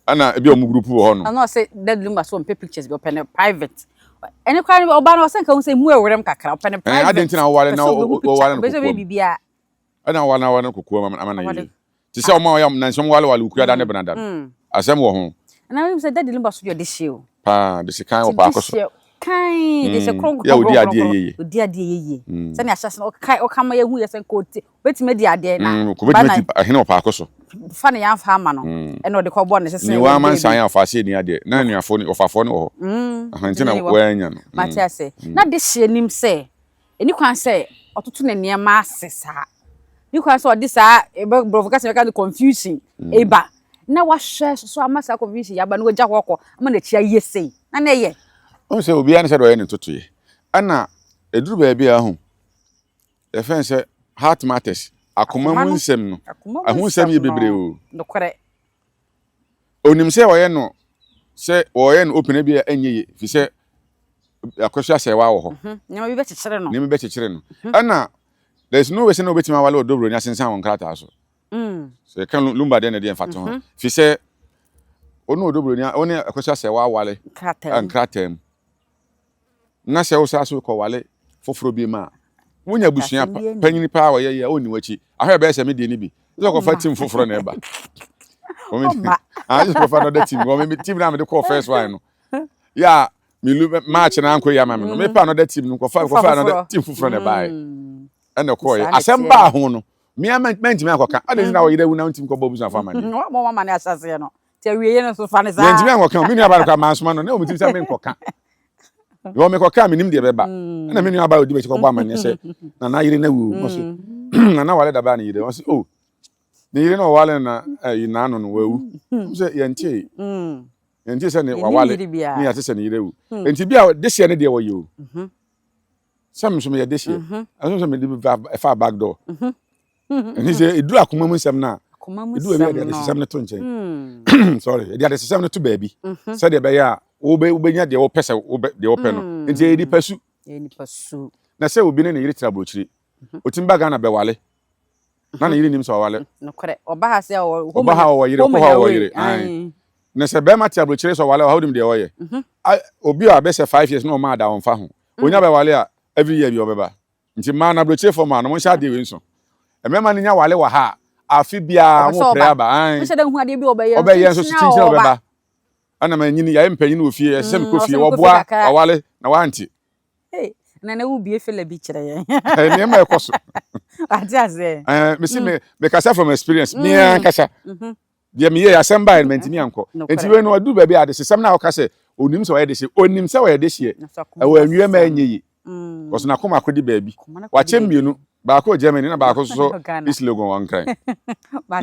ɛna ebi a wɔn group wɔ hɔ no. Ɛna ɔsɛ Daddy Lumba so ɔmpɛ pictures bi, ɔpɛ no private. Ɛne koraa no ɔbaa no ɔsɛ nka hu sɛ emu ɛwerɛm kakra, ɔpɛ no private. Adɛn nti na woware na Ɔpɛ sɛ ɔbɛhu picture, woware no ɔpɛ sɛ ɔbɛyɛ kokoam? biribiara. Ɛna woware na woware no kokoam ama no ayɛ Aware. yie. Te sɛ wɔn a wɔyɛ nansa wɔn wareware okura da ne bena da no. Asɛm wɔ ho. Ɛna wonim sɛ Daddy Lumba so deɛ ɔde hyɛ o. Paa, de sekan wɔ paako so. De hyɛ kan, de hyɛ kronkron. Yɛ odi adeɛ yɛ yie. Odi adeɛ yɛ yie. Sɛnea ahyɛse no ɔka ɔka ma yɛhu yɛ sɛ nka ɔti obetumi adi adeɛ na. Obetumi adi ahene wɔ paako so. Fa ne yɛn afa ama no. Ɛna ɔde kɔbɔ ne sese. Ne wa amansan a ɔfa ase ni adeɛ na anuafoɔ ne ɔfafoɔ ne wɔ hɔ. Nti na wɔanya no. Mate ase. Na de hyɛ nim sɛ Ɛnni kwan sɛ ɔtoto ne nneɛma ase saa. Ɛnni kwan sɛ ɔde saa ɛbɛ borɔfo kasa bɛka no confusion ɛba na wahwɛ so ama saa confusion yi aba na wagya hɔ akɔ ama n'akyi ayɛ sei na na ɛyɛ. Wohu sɛ obiara ne sɛdeɛ ɔyɛ ne ntotoeɛ. Ɛna ɛduru baabi a ahu yɛfrɛ no sɛ heart matters, akoma mu nsɛm no, ɛho nsɛm yɛ bebree o. Nokorɛ. Onim sɛ ɔyɛ no sɛ ɔyɛ no open ebi a ɛnyɛ yie fi sɛ. Akosua Sɛɛwa wɔ hɔ. Nneɛma bi bɛkyekyere no. Nneɛma bi bɛkyekyere no. Ɛna there is no way sɛ na obetumi awale Odo Broni asensan wɔn nkrataa so. Sɛ yɛka Lumba deɛ na ɛdeɛ mfatoho. Fi sɛ ɔne Odo Broni ɔne Akosua Sɛɛwa awale nkrataa mu. Na sɛ wosan so kɔwale foforɔ bi mu a, wonya abusua panyin paa ɔyɛ yɛ a ɔnni w'akyi. Ahwɛ ɛbɛyɛ sɛ me deɛ no bi. Sɛ ɔkɔfa team foforɔ na ɛba. Ɔma. Ah, sɛ ɔkɔfa another team. Wɔn me team na mede kɔɔ first one no. Yɛ a me lu match na ankɔ yi ama me no. Mepa another team no kɔfa kɔfa another team foforɔ na ɛbaeɛ. Ɛna ɛkɔɔ yɛ. Asɛm baa ho no, me a mantumi ankɔka. Adɛn nti na ɔyere awu na wontumi kɔbɔ abusuafo amanneɛ? Wɔn wɔn amane ahyɛseɛ no. Nti awieeɛ no nso fa no saa. Mantumi ankɔka. Me nuabaa no koraa mansoma no. Na wɔn tirim sɛ menkɔka. Because mekɔka a menim deɛ ɛbɛba. Ɛna me nuabaa a ɔdi m'akyi kɔbɔ amanneɛ sɛ Nana yere no awu. Ɔse Nana ware dabaa ne yere. Ɔse oh ne yere no ɔware no na ɛyi n'ano no wawu. Sɛ yɛntee. Yɛntee sɛ ne wawale ne yɛate sɛ ne yere awu. Nti bi a dehyeɛ no deɛ wɔyɛ o. Sɛ me nso meyɛ dehyeɛ. Ɛnso sɛ mede ɛfa back door. Ɛnti sɛ ɛduru akoma mu nsɛm no a, ɛduru baabi a yɛde adesesɛm no to nkyɛn. Sorry, yɛde adesesɛm no to baabi sɛdeɛ ɛbɛyɛ a wobɛnya deɛ wopɛ sɛ deɛ wopɛ no. Nti ɛyɛ nipa su. Na sɛ obi ne ne yere tena aburokyire, ɔtumi ba Ghana bɛwale na ne yere nim sɛ ɔwale. Ɔba ha sɛ ɔba ha ɔwɔ yere, ɔkɔ hɔ ɔwɔ yere. Na sɛ bɛrima te aburokyire sɛ ɔwale ɔha wonim deɛ ɔyɛ. Obi a bɛsɛ 5 years na ɔma ada ɔmfa ho. Onya bɛwale a every year bi ɔbɛba. Nti mmaa no aburokyerefoɔ mmaa no monhyɛ adeɛ wei nso. Mmarima no nya wale wɔ ha a afe biara Ɔpɛ wɔn sɛ pere ɔba. aba. Ae. Nhyɛ da nhu adeɛ bi a ɔbɛyɛ Ɔbɛyɛ nso so kyinkyin a kyinkyin a ɔba. ɔbɛba. Ɛna manyini yɛayɛ mpanyin wɔ fie ɛsɛ sɛ mekɔ Ɔsɛ fie mekɔ fie wɔboa kakra. wawale na wante. Hey, na na wobie fela bi kyerɛ yɛn. Nneɛma ɛkɔ so. Wate aseɛ. Ɛɛ mesi me mekasa from experience. Me ankasa. Deɛ meyɛ asɛm baeɛ no mantumi ankɔ. Nti wei no ɔduru baabi a adesesɛm no a ɔka sɛ onim sɛ ɔyɛ dehye onim sɛ ɔyɛ dehyeɛ ɛwɔ anwia ma ɛnyɛ yie. Ɔso n'akoma akɔdi baabi. Wakyɛ mmienu baako wɔ Germany na baako nso so East Legon wɔ Nkran.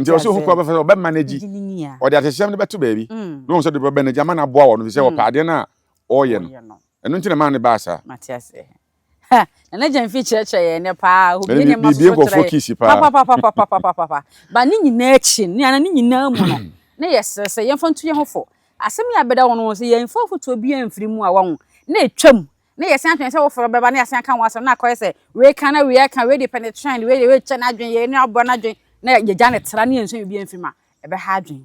Nti ɔsɛ ohu kɔ bɛfa sɛ ɔbɛ manage ɔde adesesɛm no bɛto baabi na ohun sɛ de bɛ manage ama no aboa wɔn sɛ ɔpɛ adeɛ no a ɔreyɛ no. Ɛno nti na maa ne baa saa. Mate aseɛ. Nana Gyamfi kyerɛkyerɛ yɛn nnɛ paa. Obie nneɛma Biribi soso kyerɛ nkurɔfoɔ yɛn. kiisi paa. Papapapapapapapa. Ba ne nyinaa akyi no, ne ne nyinaa mu no, na yɛsrɛ sɛ yɛmfa nto yɛn ho fo. Asɛm yi abɛda wɔn ho sɛ yɛmfa afotuo biara mfiri mu a wɔn na ɛtwam na yɛsan atwɛn sɛ woforɔ bɛba na yɛasan aka ho asɛm na akɔyɛ sɛ wei ka na wei aka, wei de pɛ ne trend, wei de wei kyɛ n'adwene, yɛn ne aboa n'adwene na yɛgya ne tra ne yɛnsua biribi amfiri mu a, ɛbɛha adwene.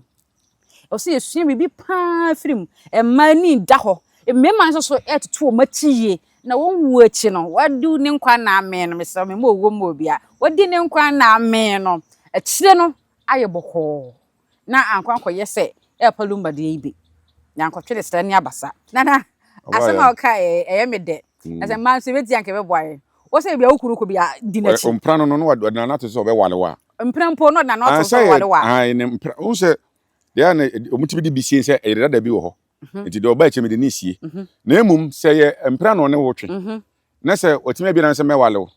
Ɛwɔ sɛ yɛsua biribi paa firi mu. Mmaa ani da hɔ. Mmarima nso so ɛtoto wɔn akyi yie. Na wɔn wuo akyi no, wɔadi ne nkwa nna amee no, mesrɛ mo, mma owuo mma obiara. Wɔadi ne nkwa nna amee no, akyire no ayɛ bɔkɔɔ. Na ankɔ ankɔyɛ sɛ ɛrepa lumba deɛ yi bi. Na ankɔtwe ne srɛ ne abasa. Nana, asɛm a woka ɛyɛ me dɛ. Na sɛ mmaa nso yɛbɛti anka ɛbɛboa yɛn. Wo sɛ bia wo kunu kɔ bia di n'akyi. Ɔmpra no no na ɔde n'ano ato sɛ ɔbɛwale wo a. Mpra mpo na ɔde n'ano ato sɛ ɔbɛwale wo a. Ae, ne mpra, wohu sɛ deɛ a na wɔtumi de bi sie sɛ ɛyere dada bi wɔ hɔ. Nti deɛ ɔba akyi mede ne sie. Na mmom sɛ yɛ mpra na ɔne wo twe na sɛ ɔtumi abie n'ano sɛ mɛwale wo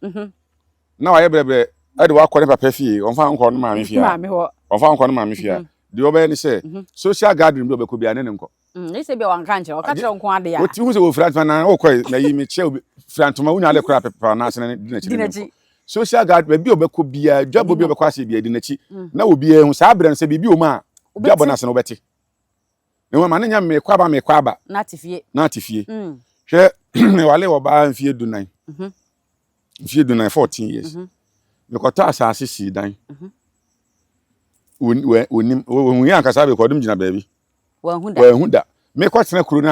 na wayɛ brɛbrɛ ɛde wakɔ ne papa fie, ɔmfa nkɔ ne maame fie a, ɔmfa nkɔ ne maame fie a, deɛ ɔbɛyɛ ne sɛ social gathering bi a ɔbɛkɔ biara ne ne nkɔ. Ne sɛ bia wanka nkyerɛ, ɔka kyerɛ nko ade a. Wotumi hu sɛ wɔfira ntoma na wokɔ na yi mekyɛ obi fira ntoma wonya ade koraa pɛpɛpɛ anaasɛ na di n'akyi ne nkɔ. Social gathering baabi a ɔbɛkɔ biara, dwabɔ bi a ɔbɛkɔ ase biara di n'akyi na obiara hu saa berɛ no sɛ biribi wɔ mu a dwabɔ no ase no wobɛte. Na mmom ma no nyɛ mekɔ aba mekɔ aba. Na ate fie. Na ate fie. Hwɛ mewale ɔbaa mfie 14. Mfie 14, 14 years. Mekɔtɔ asase sii dan. Wɔnim wɔhu yɛ ankasa bɛkɔ ɔdom gyina baabi. Wɔahu da. Wɔahu da. Mekɔtena kuro no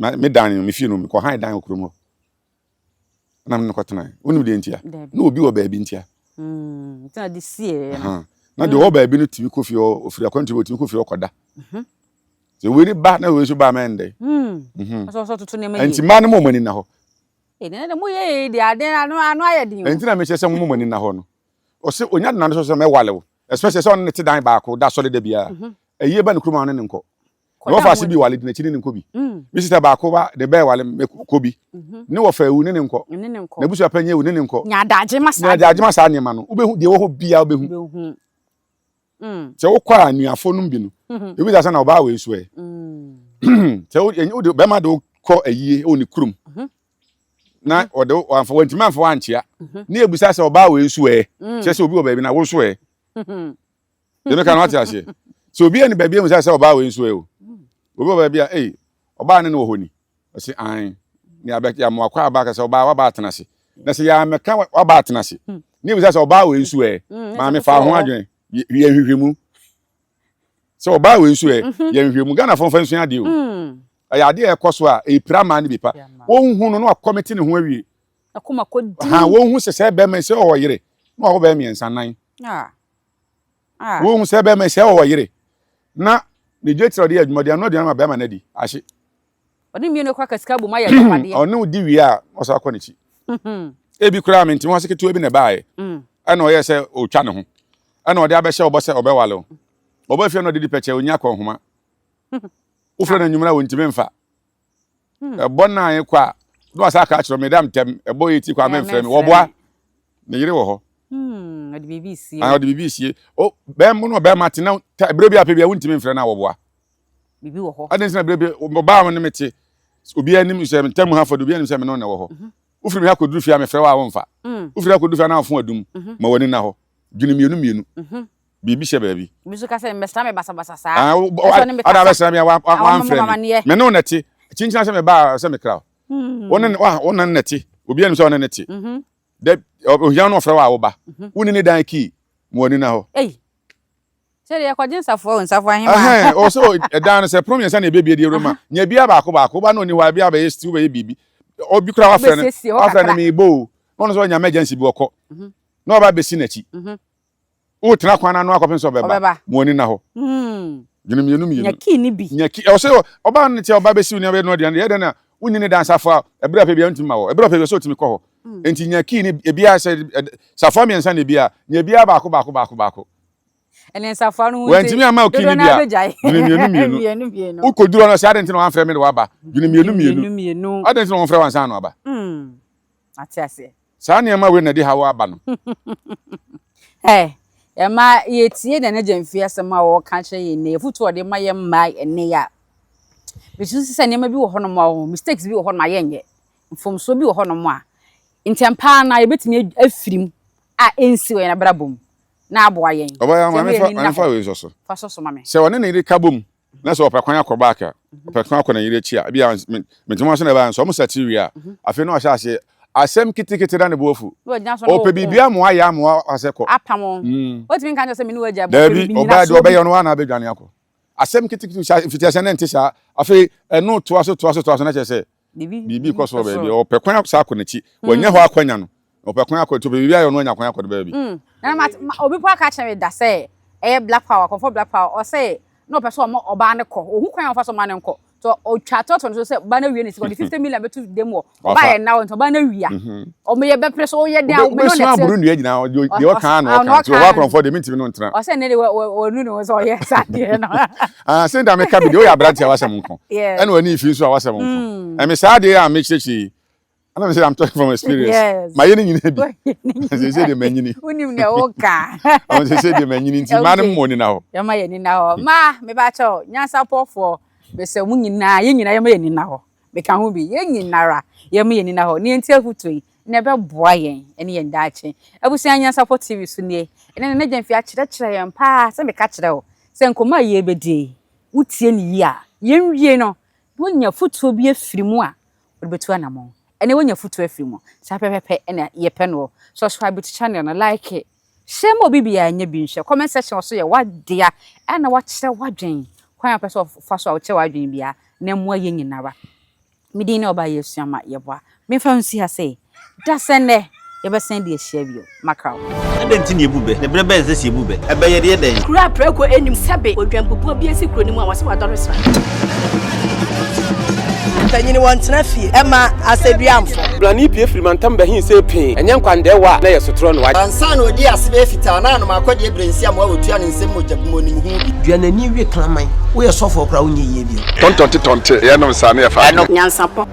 a me dan no me fie no mekɔ han dan wɔ kurom hɔ. Na me kɔtena. Wonim deɛ ntia? Na obi wɔ baabi ntia. Nti de sie no. Na deɛ ɔwɔ baabi no tumi kɔ fie hɔ, ofiri akwantu bi otumi kɔ fie hɔ kɔda. Sɛ wei ni ba na wei nso ba mɛn dɛ. Ɔsɔ ɔsɔ toto nneɛma yie. Nti mmaa no mo wɔn ani na hɔ. Ee na mo yɛ yɛ deɛ ade ano ano ayɛ den o. Nti na mehyɛ sɛ mo mo ani na hɔ no. Ɔsɛ onya de n'ano sɛ mɛwale wo. Especially sɛ ɔne ne te dan baako da sɔre da biara. Ɛyie ba ne kurom a ɔne ne nkɔ. Na wɔfa ase bi wale di n'akyi ne ne nkɔ bi. Me sista baako ba ne bɛɛ wale me kɔ bi. Ne wɔfa ewu ne ne nkɔ. N'abusua panyin ewu ne ne nkɔ. Nya adagye ma saa. Nya adagye ma saa nneɛma no. Wobɛhu deɛ ɛwɔ hɔ biara wobɛhu. Sɛ wokɔ a anuafo nom bi no, ebi sɛ na ɔbaa wei nso ɛ. Sɛ wode bɛrima de wokɔ ayie wɔ ne kurom na ɔde wamfa wantumi amfa wankyea ne ebusa sɛ ɔbaa wei nso ɛ. Kyerɛ sɛ obi wɔ baabi na wo nso ɛ. Deɛ meka no wate aseɛ. Sɛ obi ani baabi ehu sɛ sɛ ɔbaa wei nso ɛ o. Obi wɔ baabi a ei ɔbaa ne no wɔ hɔ ni. Ɔse ae. Ne abɛ yɛama wakɔ aba aka sɛ ɔbaa waba atena ase. Na sɛ yɛamɛka waba atena ase. Ne yɛbisa sɛ ɔbaa wei nso ɛ? Maame fa ho adwene. Yɛ nhwehwɛmu. Sɛ ɔbaa wei nso ɛ? Yɛ nhwehwɛmu. Ghanafoɔ mfa nsua adeɛ o. Ɛyɛ adeɛ a ɛkɔ so a ɛpira mmaa no bi pa. Wɔnhu no na wakɔmete ne ho awie. Ha wɔnhu sɛ sɛ bɛrima yi sɛ ɔwɔ yere na wakɔ bɛyɛ mmiɛnsa nan. Wɔnhu sɛ bɛrima yi sɛ ɔwɔ yere na ne dwetire a ɔde yɛ adwuma ɔde ano aduane ma bɛrima no adi ahye. Ɔne mmienu kɔ aka sika bom ayɛ agyapadeɛ. Ɔne wo di wie a ɔsan akɔ n'akyi. Ebi koraa mente ho ase ketewa bi na ɛbaeɛ. Ɛna ɔyɛɛ sɛ ɔretwa ne ho. Ɛna ɔde abɛhyɛ ɔbɔ sɛ ɔbɛwale wo. Ɔba fie na ɔde di pɛkyɛ ɔnnya akɔnhoma. Wofrɛ no anwummerɛ a ɔntumi mfa. Ɛbɔ nnan kɔ a na wasan aka akyerɛ wo meda ntɛm ɛbɔ eight kɔ a memfrɛ me. Wɔboa. Ne yere wɔ hɔ. Ɔde biribi resie. Ɔde biribi resie. Bɛrima no ɔbɛrima te na berɛ bi a pɛ bi a wontumi mfrɛ no a wɔboa. Biribi wɔ hɔ. Adɛn nti na berɛ bi ɔbaa wo ne me te obiara nim sɛ ntam ha fɔ de obiara nim sɛ me ne wo na ɛwɔ hɔ. Mhm. Wofiri me ha kɔduru fie a mefrɛ wo a womfa. Mm. Wofiri ha kɔduru fie a na wofo adum. Mhm. Ma w'ani nna hɔ. Dwene mmienu mmienu. Mhm. Biribi hyɛ baabi. Obi nso ka sɛ mmɛsra me basabasa saa. Ah, ada bɛsra me a wamfrɛ me. Me ne wo na ɛte. Kyinkyina sɛ mebaa sɛ mekra wo. Hmm. Wo ne wo ne na ɛte. Obiara nim sɛ wo ne ne te. Dɛ ohia no ɔfrɛ wo a woba. Wonni ne dan kii. Ma w'ani nna hɔ. Sɛ deɛ yɛkɔgye nsafoa o, nsafoa hemaa. Ɛhɛn, ɔwɔ sɛ ɛdan no sɛ pono mmiɛnsa na ɛbɛbie de awura mu a, nya biara baako baako. Woba na ɔnni hɔ a, ebi abɛyɛ stew, wobɛyɛ biribi. Obi koraa wafrɛ no, Wobɛsiesie hɔ wafrɛ no kakra. meebɔ o. Na ɔno nso ɔnya emergency bi ɔkɔ. Na ɔba abɛsi n'akyi. Wotena kwan no ano akɔpem sɛ ɔbɛba. Ɔbɛba. Ma w'ani nna hɔ. Dwene mmienu mmienu. Nya key no bi. Nya key. Ɛwɔ sɛ ɔbaa no te a ɔba bɛsi wo nneɛma bɛyɛ no aduane. Ɛyɛ dɛn na wonni ne dan safoa a, ɛberɛ a ɔpɛ biara ɔntumi ma wɔ. Ɛberɛ a ɔpɛ biara sɛ ɔtumi kɔ hɔ. Enti nya key no ebiara sɛ safoa mmiɛnsa na ebi a, nya ebiara baako baako baako baako. Ɛne nsafoa no ho nti, Wantumi amma wo key dodoɔ no no bi ara a, bɛgyae. dwene mmienu mmienu. Mmienu mmienu. Wokɔduru hɔ no, ɔsɛ adɛn nti na wamfrɛ me de waba? Dwene mmienu mmienu. Mmienu mmienu. Adɛn nti na wɔmfrɛ wo ansa na waba? Mm, ate aseɛ. Saa nneɛma wei na ɛde haw aba no. Ɛ, ɛma yɛtie Nana Gyamfi asɛm a ɔreka kyerɛ yɛn nnɛ, afotu a ɔde ma yɛn mmaa ɛnnɛ yi a, mesusu sɛ nneɛma bi wɔ hɔnom a, ɔho, mistakes bi wɔ hɔnom a yɛnyɛ. Mfomsoɔ bi wɔ hɔnom a, ntɛm pa ara no ara yɛbɛtumi afiri mu a ɛnsi wɔ yɛn abrabɔ mu. na aboa yɛn. Ɔbaa Nti ɛma maame yɛn fa ani nna maame fa hɔ. wei nso so. Fa sɔ so ma me. Sɛ ɔne ne yere ka bom na sɛ ɔpɛ kwan akɔ back a, ɔpɛ kwan akɔ ne yere akyi a, ebi a mente ho ase na ɛbaa nso ɔmo sɛte wie a, afei na wahyɛ aseɛ asɛm ketekete na ne bo afu. Na wagyina so ne Ɔpɛ wo biribi ko. ama wayɛ ama wasɛ kɔ. Apam wo. Wotumi nka nkyerɛ sɛ me ne wo agya bɔ, ɔpɛ Daabi, biribi ɔbaa deɛ nyinasoɔ bi. ɔbɛyɛ no waa na abɛdwane akɔ. Asɛm ketekete hyɛ mfitiaseɛ na ɛnte saa. Afei ɛno toa so toa so toa so na kyerɛ sɛ biribi rekɔ so wɔ baabi. Ɔpɛ kwan saa akɔ n'akyi. Wanya hɔ akwanya no, ɔpɛ kwan akɔ nti ɔpɛ biribi ayɛ ɔno anya kwan akɔ no baabi. Mm. Na ma, ma, obi po aka kyerɛ me da sɛ ɛyɛ black power, kɔmfɔ black power. Ɔsɛ na ɔpɛ sɛ ɔma ɔbaa no kɔ. Ohu kwan a ɔfa so ma no nkɔ. So ɔtwa tɔtɔ no so sɛ ɔbaa no awie ne sika, ɔde 50 million bɛto dɛm wɔ. Ɔbaa yɛ nna hɔ nti ɔbaa no awia. Ɔmo yɛ bɛpere so woyɛ den a me ne wo Wobɛsua na aboro ɛte. nnua nyinaa, deɛ ɔka na ɔka. Nti ɔwɔ akorɔmfoɔ deɛ mentumi no ntena. Ɔsɛ ne de wɔnu ne ho sɛ ɔyɛ saa deɛ no. Ah, sɛ nda meka bi deɛ woyɛ aberante a wasɛm nko. Ɛna w'ani fi nso a wasɛm nko. Ɛme saa deɛ a mekyerɛkyerɛ yi, ɛna me sɛ I'm talking from experience. Mayɛ ne nyina bi. Sɛ sɛ deɛ manyini. Wonim deɛ woka. Ɔmo sɛ sɛ deɛ manyini nti mmaa no mmɔ ani na hɔ. Yɛma yɛn ani na hɔ. Mmaa, mebakyɛw, nyansapɔfoɔ, mesɛ mo nyinaa, yɛn nyinaa yɛma yɛn ani na hɔ. Meka ho bi, yɛn nyinara yɛma yɛn ani nna hɔ na yɛntie afotuo yi na ɛbɛboa yɛn ne yɛn daakye. Abusua Nyansapɔ TV so nie. Ɛnnɛ Nana Gyamfi akyerɛkyerɛ yɛn paa sɛ meka kyerɛ wo sɛ nkɔmmɔ a yɛrebɛdi yi, wotie no yie a, yɛnwie no na woanya afotuo bi afiri mu a wode bɛtu anammɔn. Ɛnnɛ woanya afotuo afiri mu. Saa pɛpɛpɛ na yɛpɛ noɔ. Subscribe to channel no, like, Hyɛ ma obi biara nyɛ bi nhwɛ. Comment section wɔ so yɛ w'adea ɛna wakyerɛ w'adwen kwan a wopɛ sɛ ɔfa so a wokyerɛ w'adwen biara na ɛmmoa yɛn nyinara. Me din ne Ɔbaa Yɛsua Ma Yɛboa. Memfa nsi ha sei. Da sɛ nnɛ yɛbɛsan de ahyia bio. Makra wo. Adɛn nti na yɛbu bɛ? Na berɛ bɛn na ɛsɛ sɛ yɛbu bɛ? Ɛbɛ yɛ deɛ dɛn? Kuro a prako nnim sɛbe odwanpupuo bi asi kuro no mu a wɔse wadɔre sra. Mpanyini wɔntena fie ɛma asɛduamfo. Blani pue firi mantam bɛhe see pee, ɛnyɛ nkwandɛɛwa a na ɛyɛ sotorɔ no. Ansa na ɔdii ase bɛyɛ fitaa na anom akɔdeɛ berɛ nsi amoa wɔtua ne nsam mogya bu mu ɔnim ho bi. Dua n'ani we kraman. Woyɛ sɔfoɔ koraa wonyɛ yie bio. Tɔntɔnte tɔnte yɛnom saa ne yɛfa adwene. Nyansapɔ.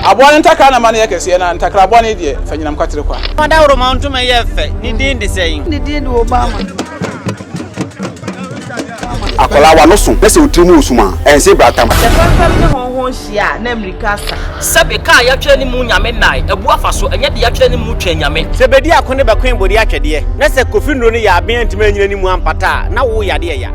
Aboa no ntakra na ma no yɛ kɛseɛ, na ntakra bɔne deɛ, fa nyinam kwatere kwa. Ɔdawuroma ntoma yɛ fɛ. Ne din de sɛn? Ne din de Obama. Akwadaa w'ano so na sɛ wo tiri mu wɔ sum a, ɛnse bratam. Sɛ fɛmfɛm ne hɔnhɔn hyia a, na mmirika asa. Sɛbe ka a yɛatwerɛ ne mu Nyame nnae, abu afa so, ɛnyɛ deɛ yɛatwerɛ ne mu Twɛn Nyame. Sɛ bedi ako ne bɛkoe bode atwɛdeɛ, na sɛ Kofi nnuro no yɛ aben antumi anyina ne mu ampata a, na wo yadeɛ ya.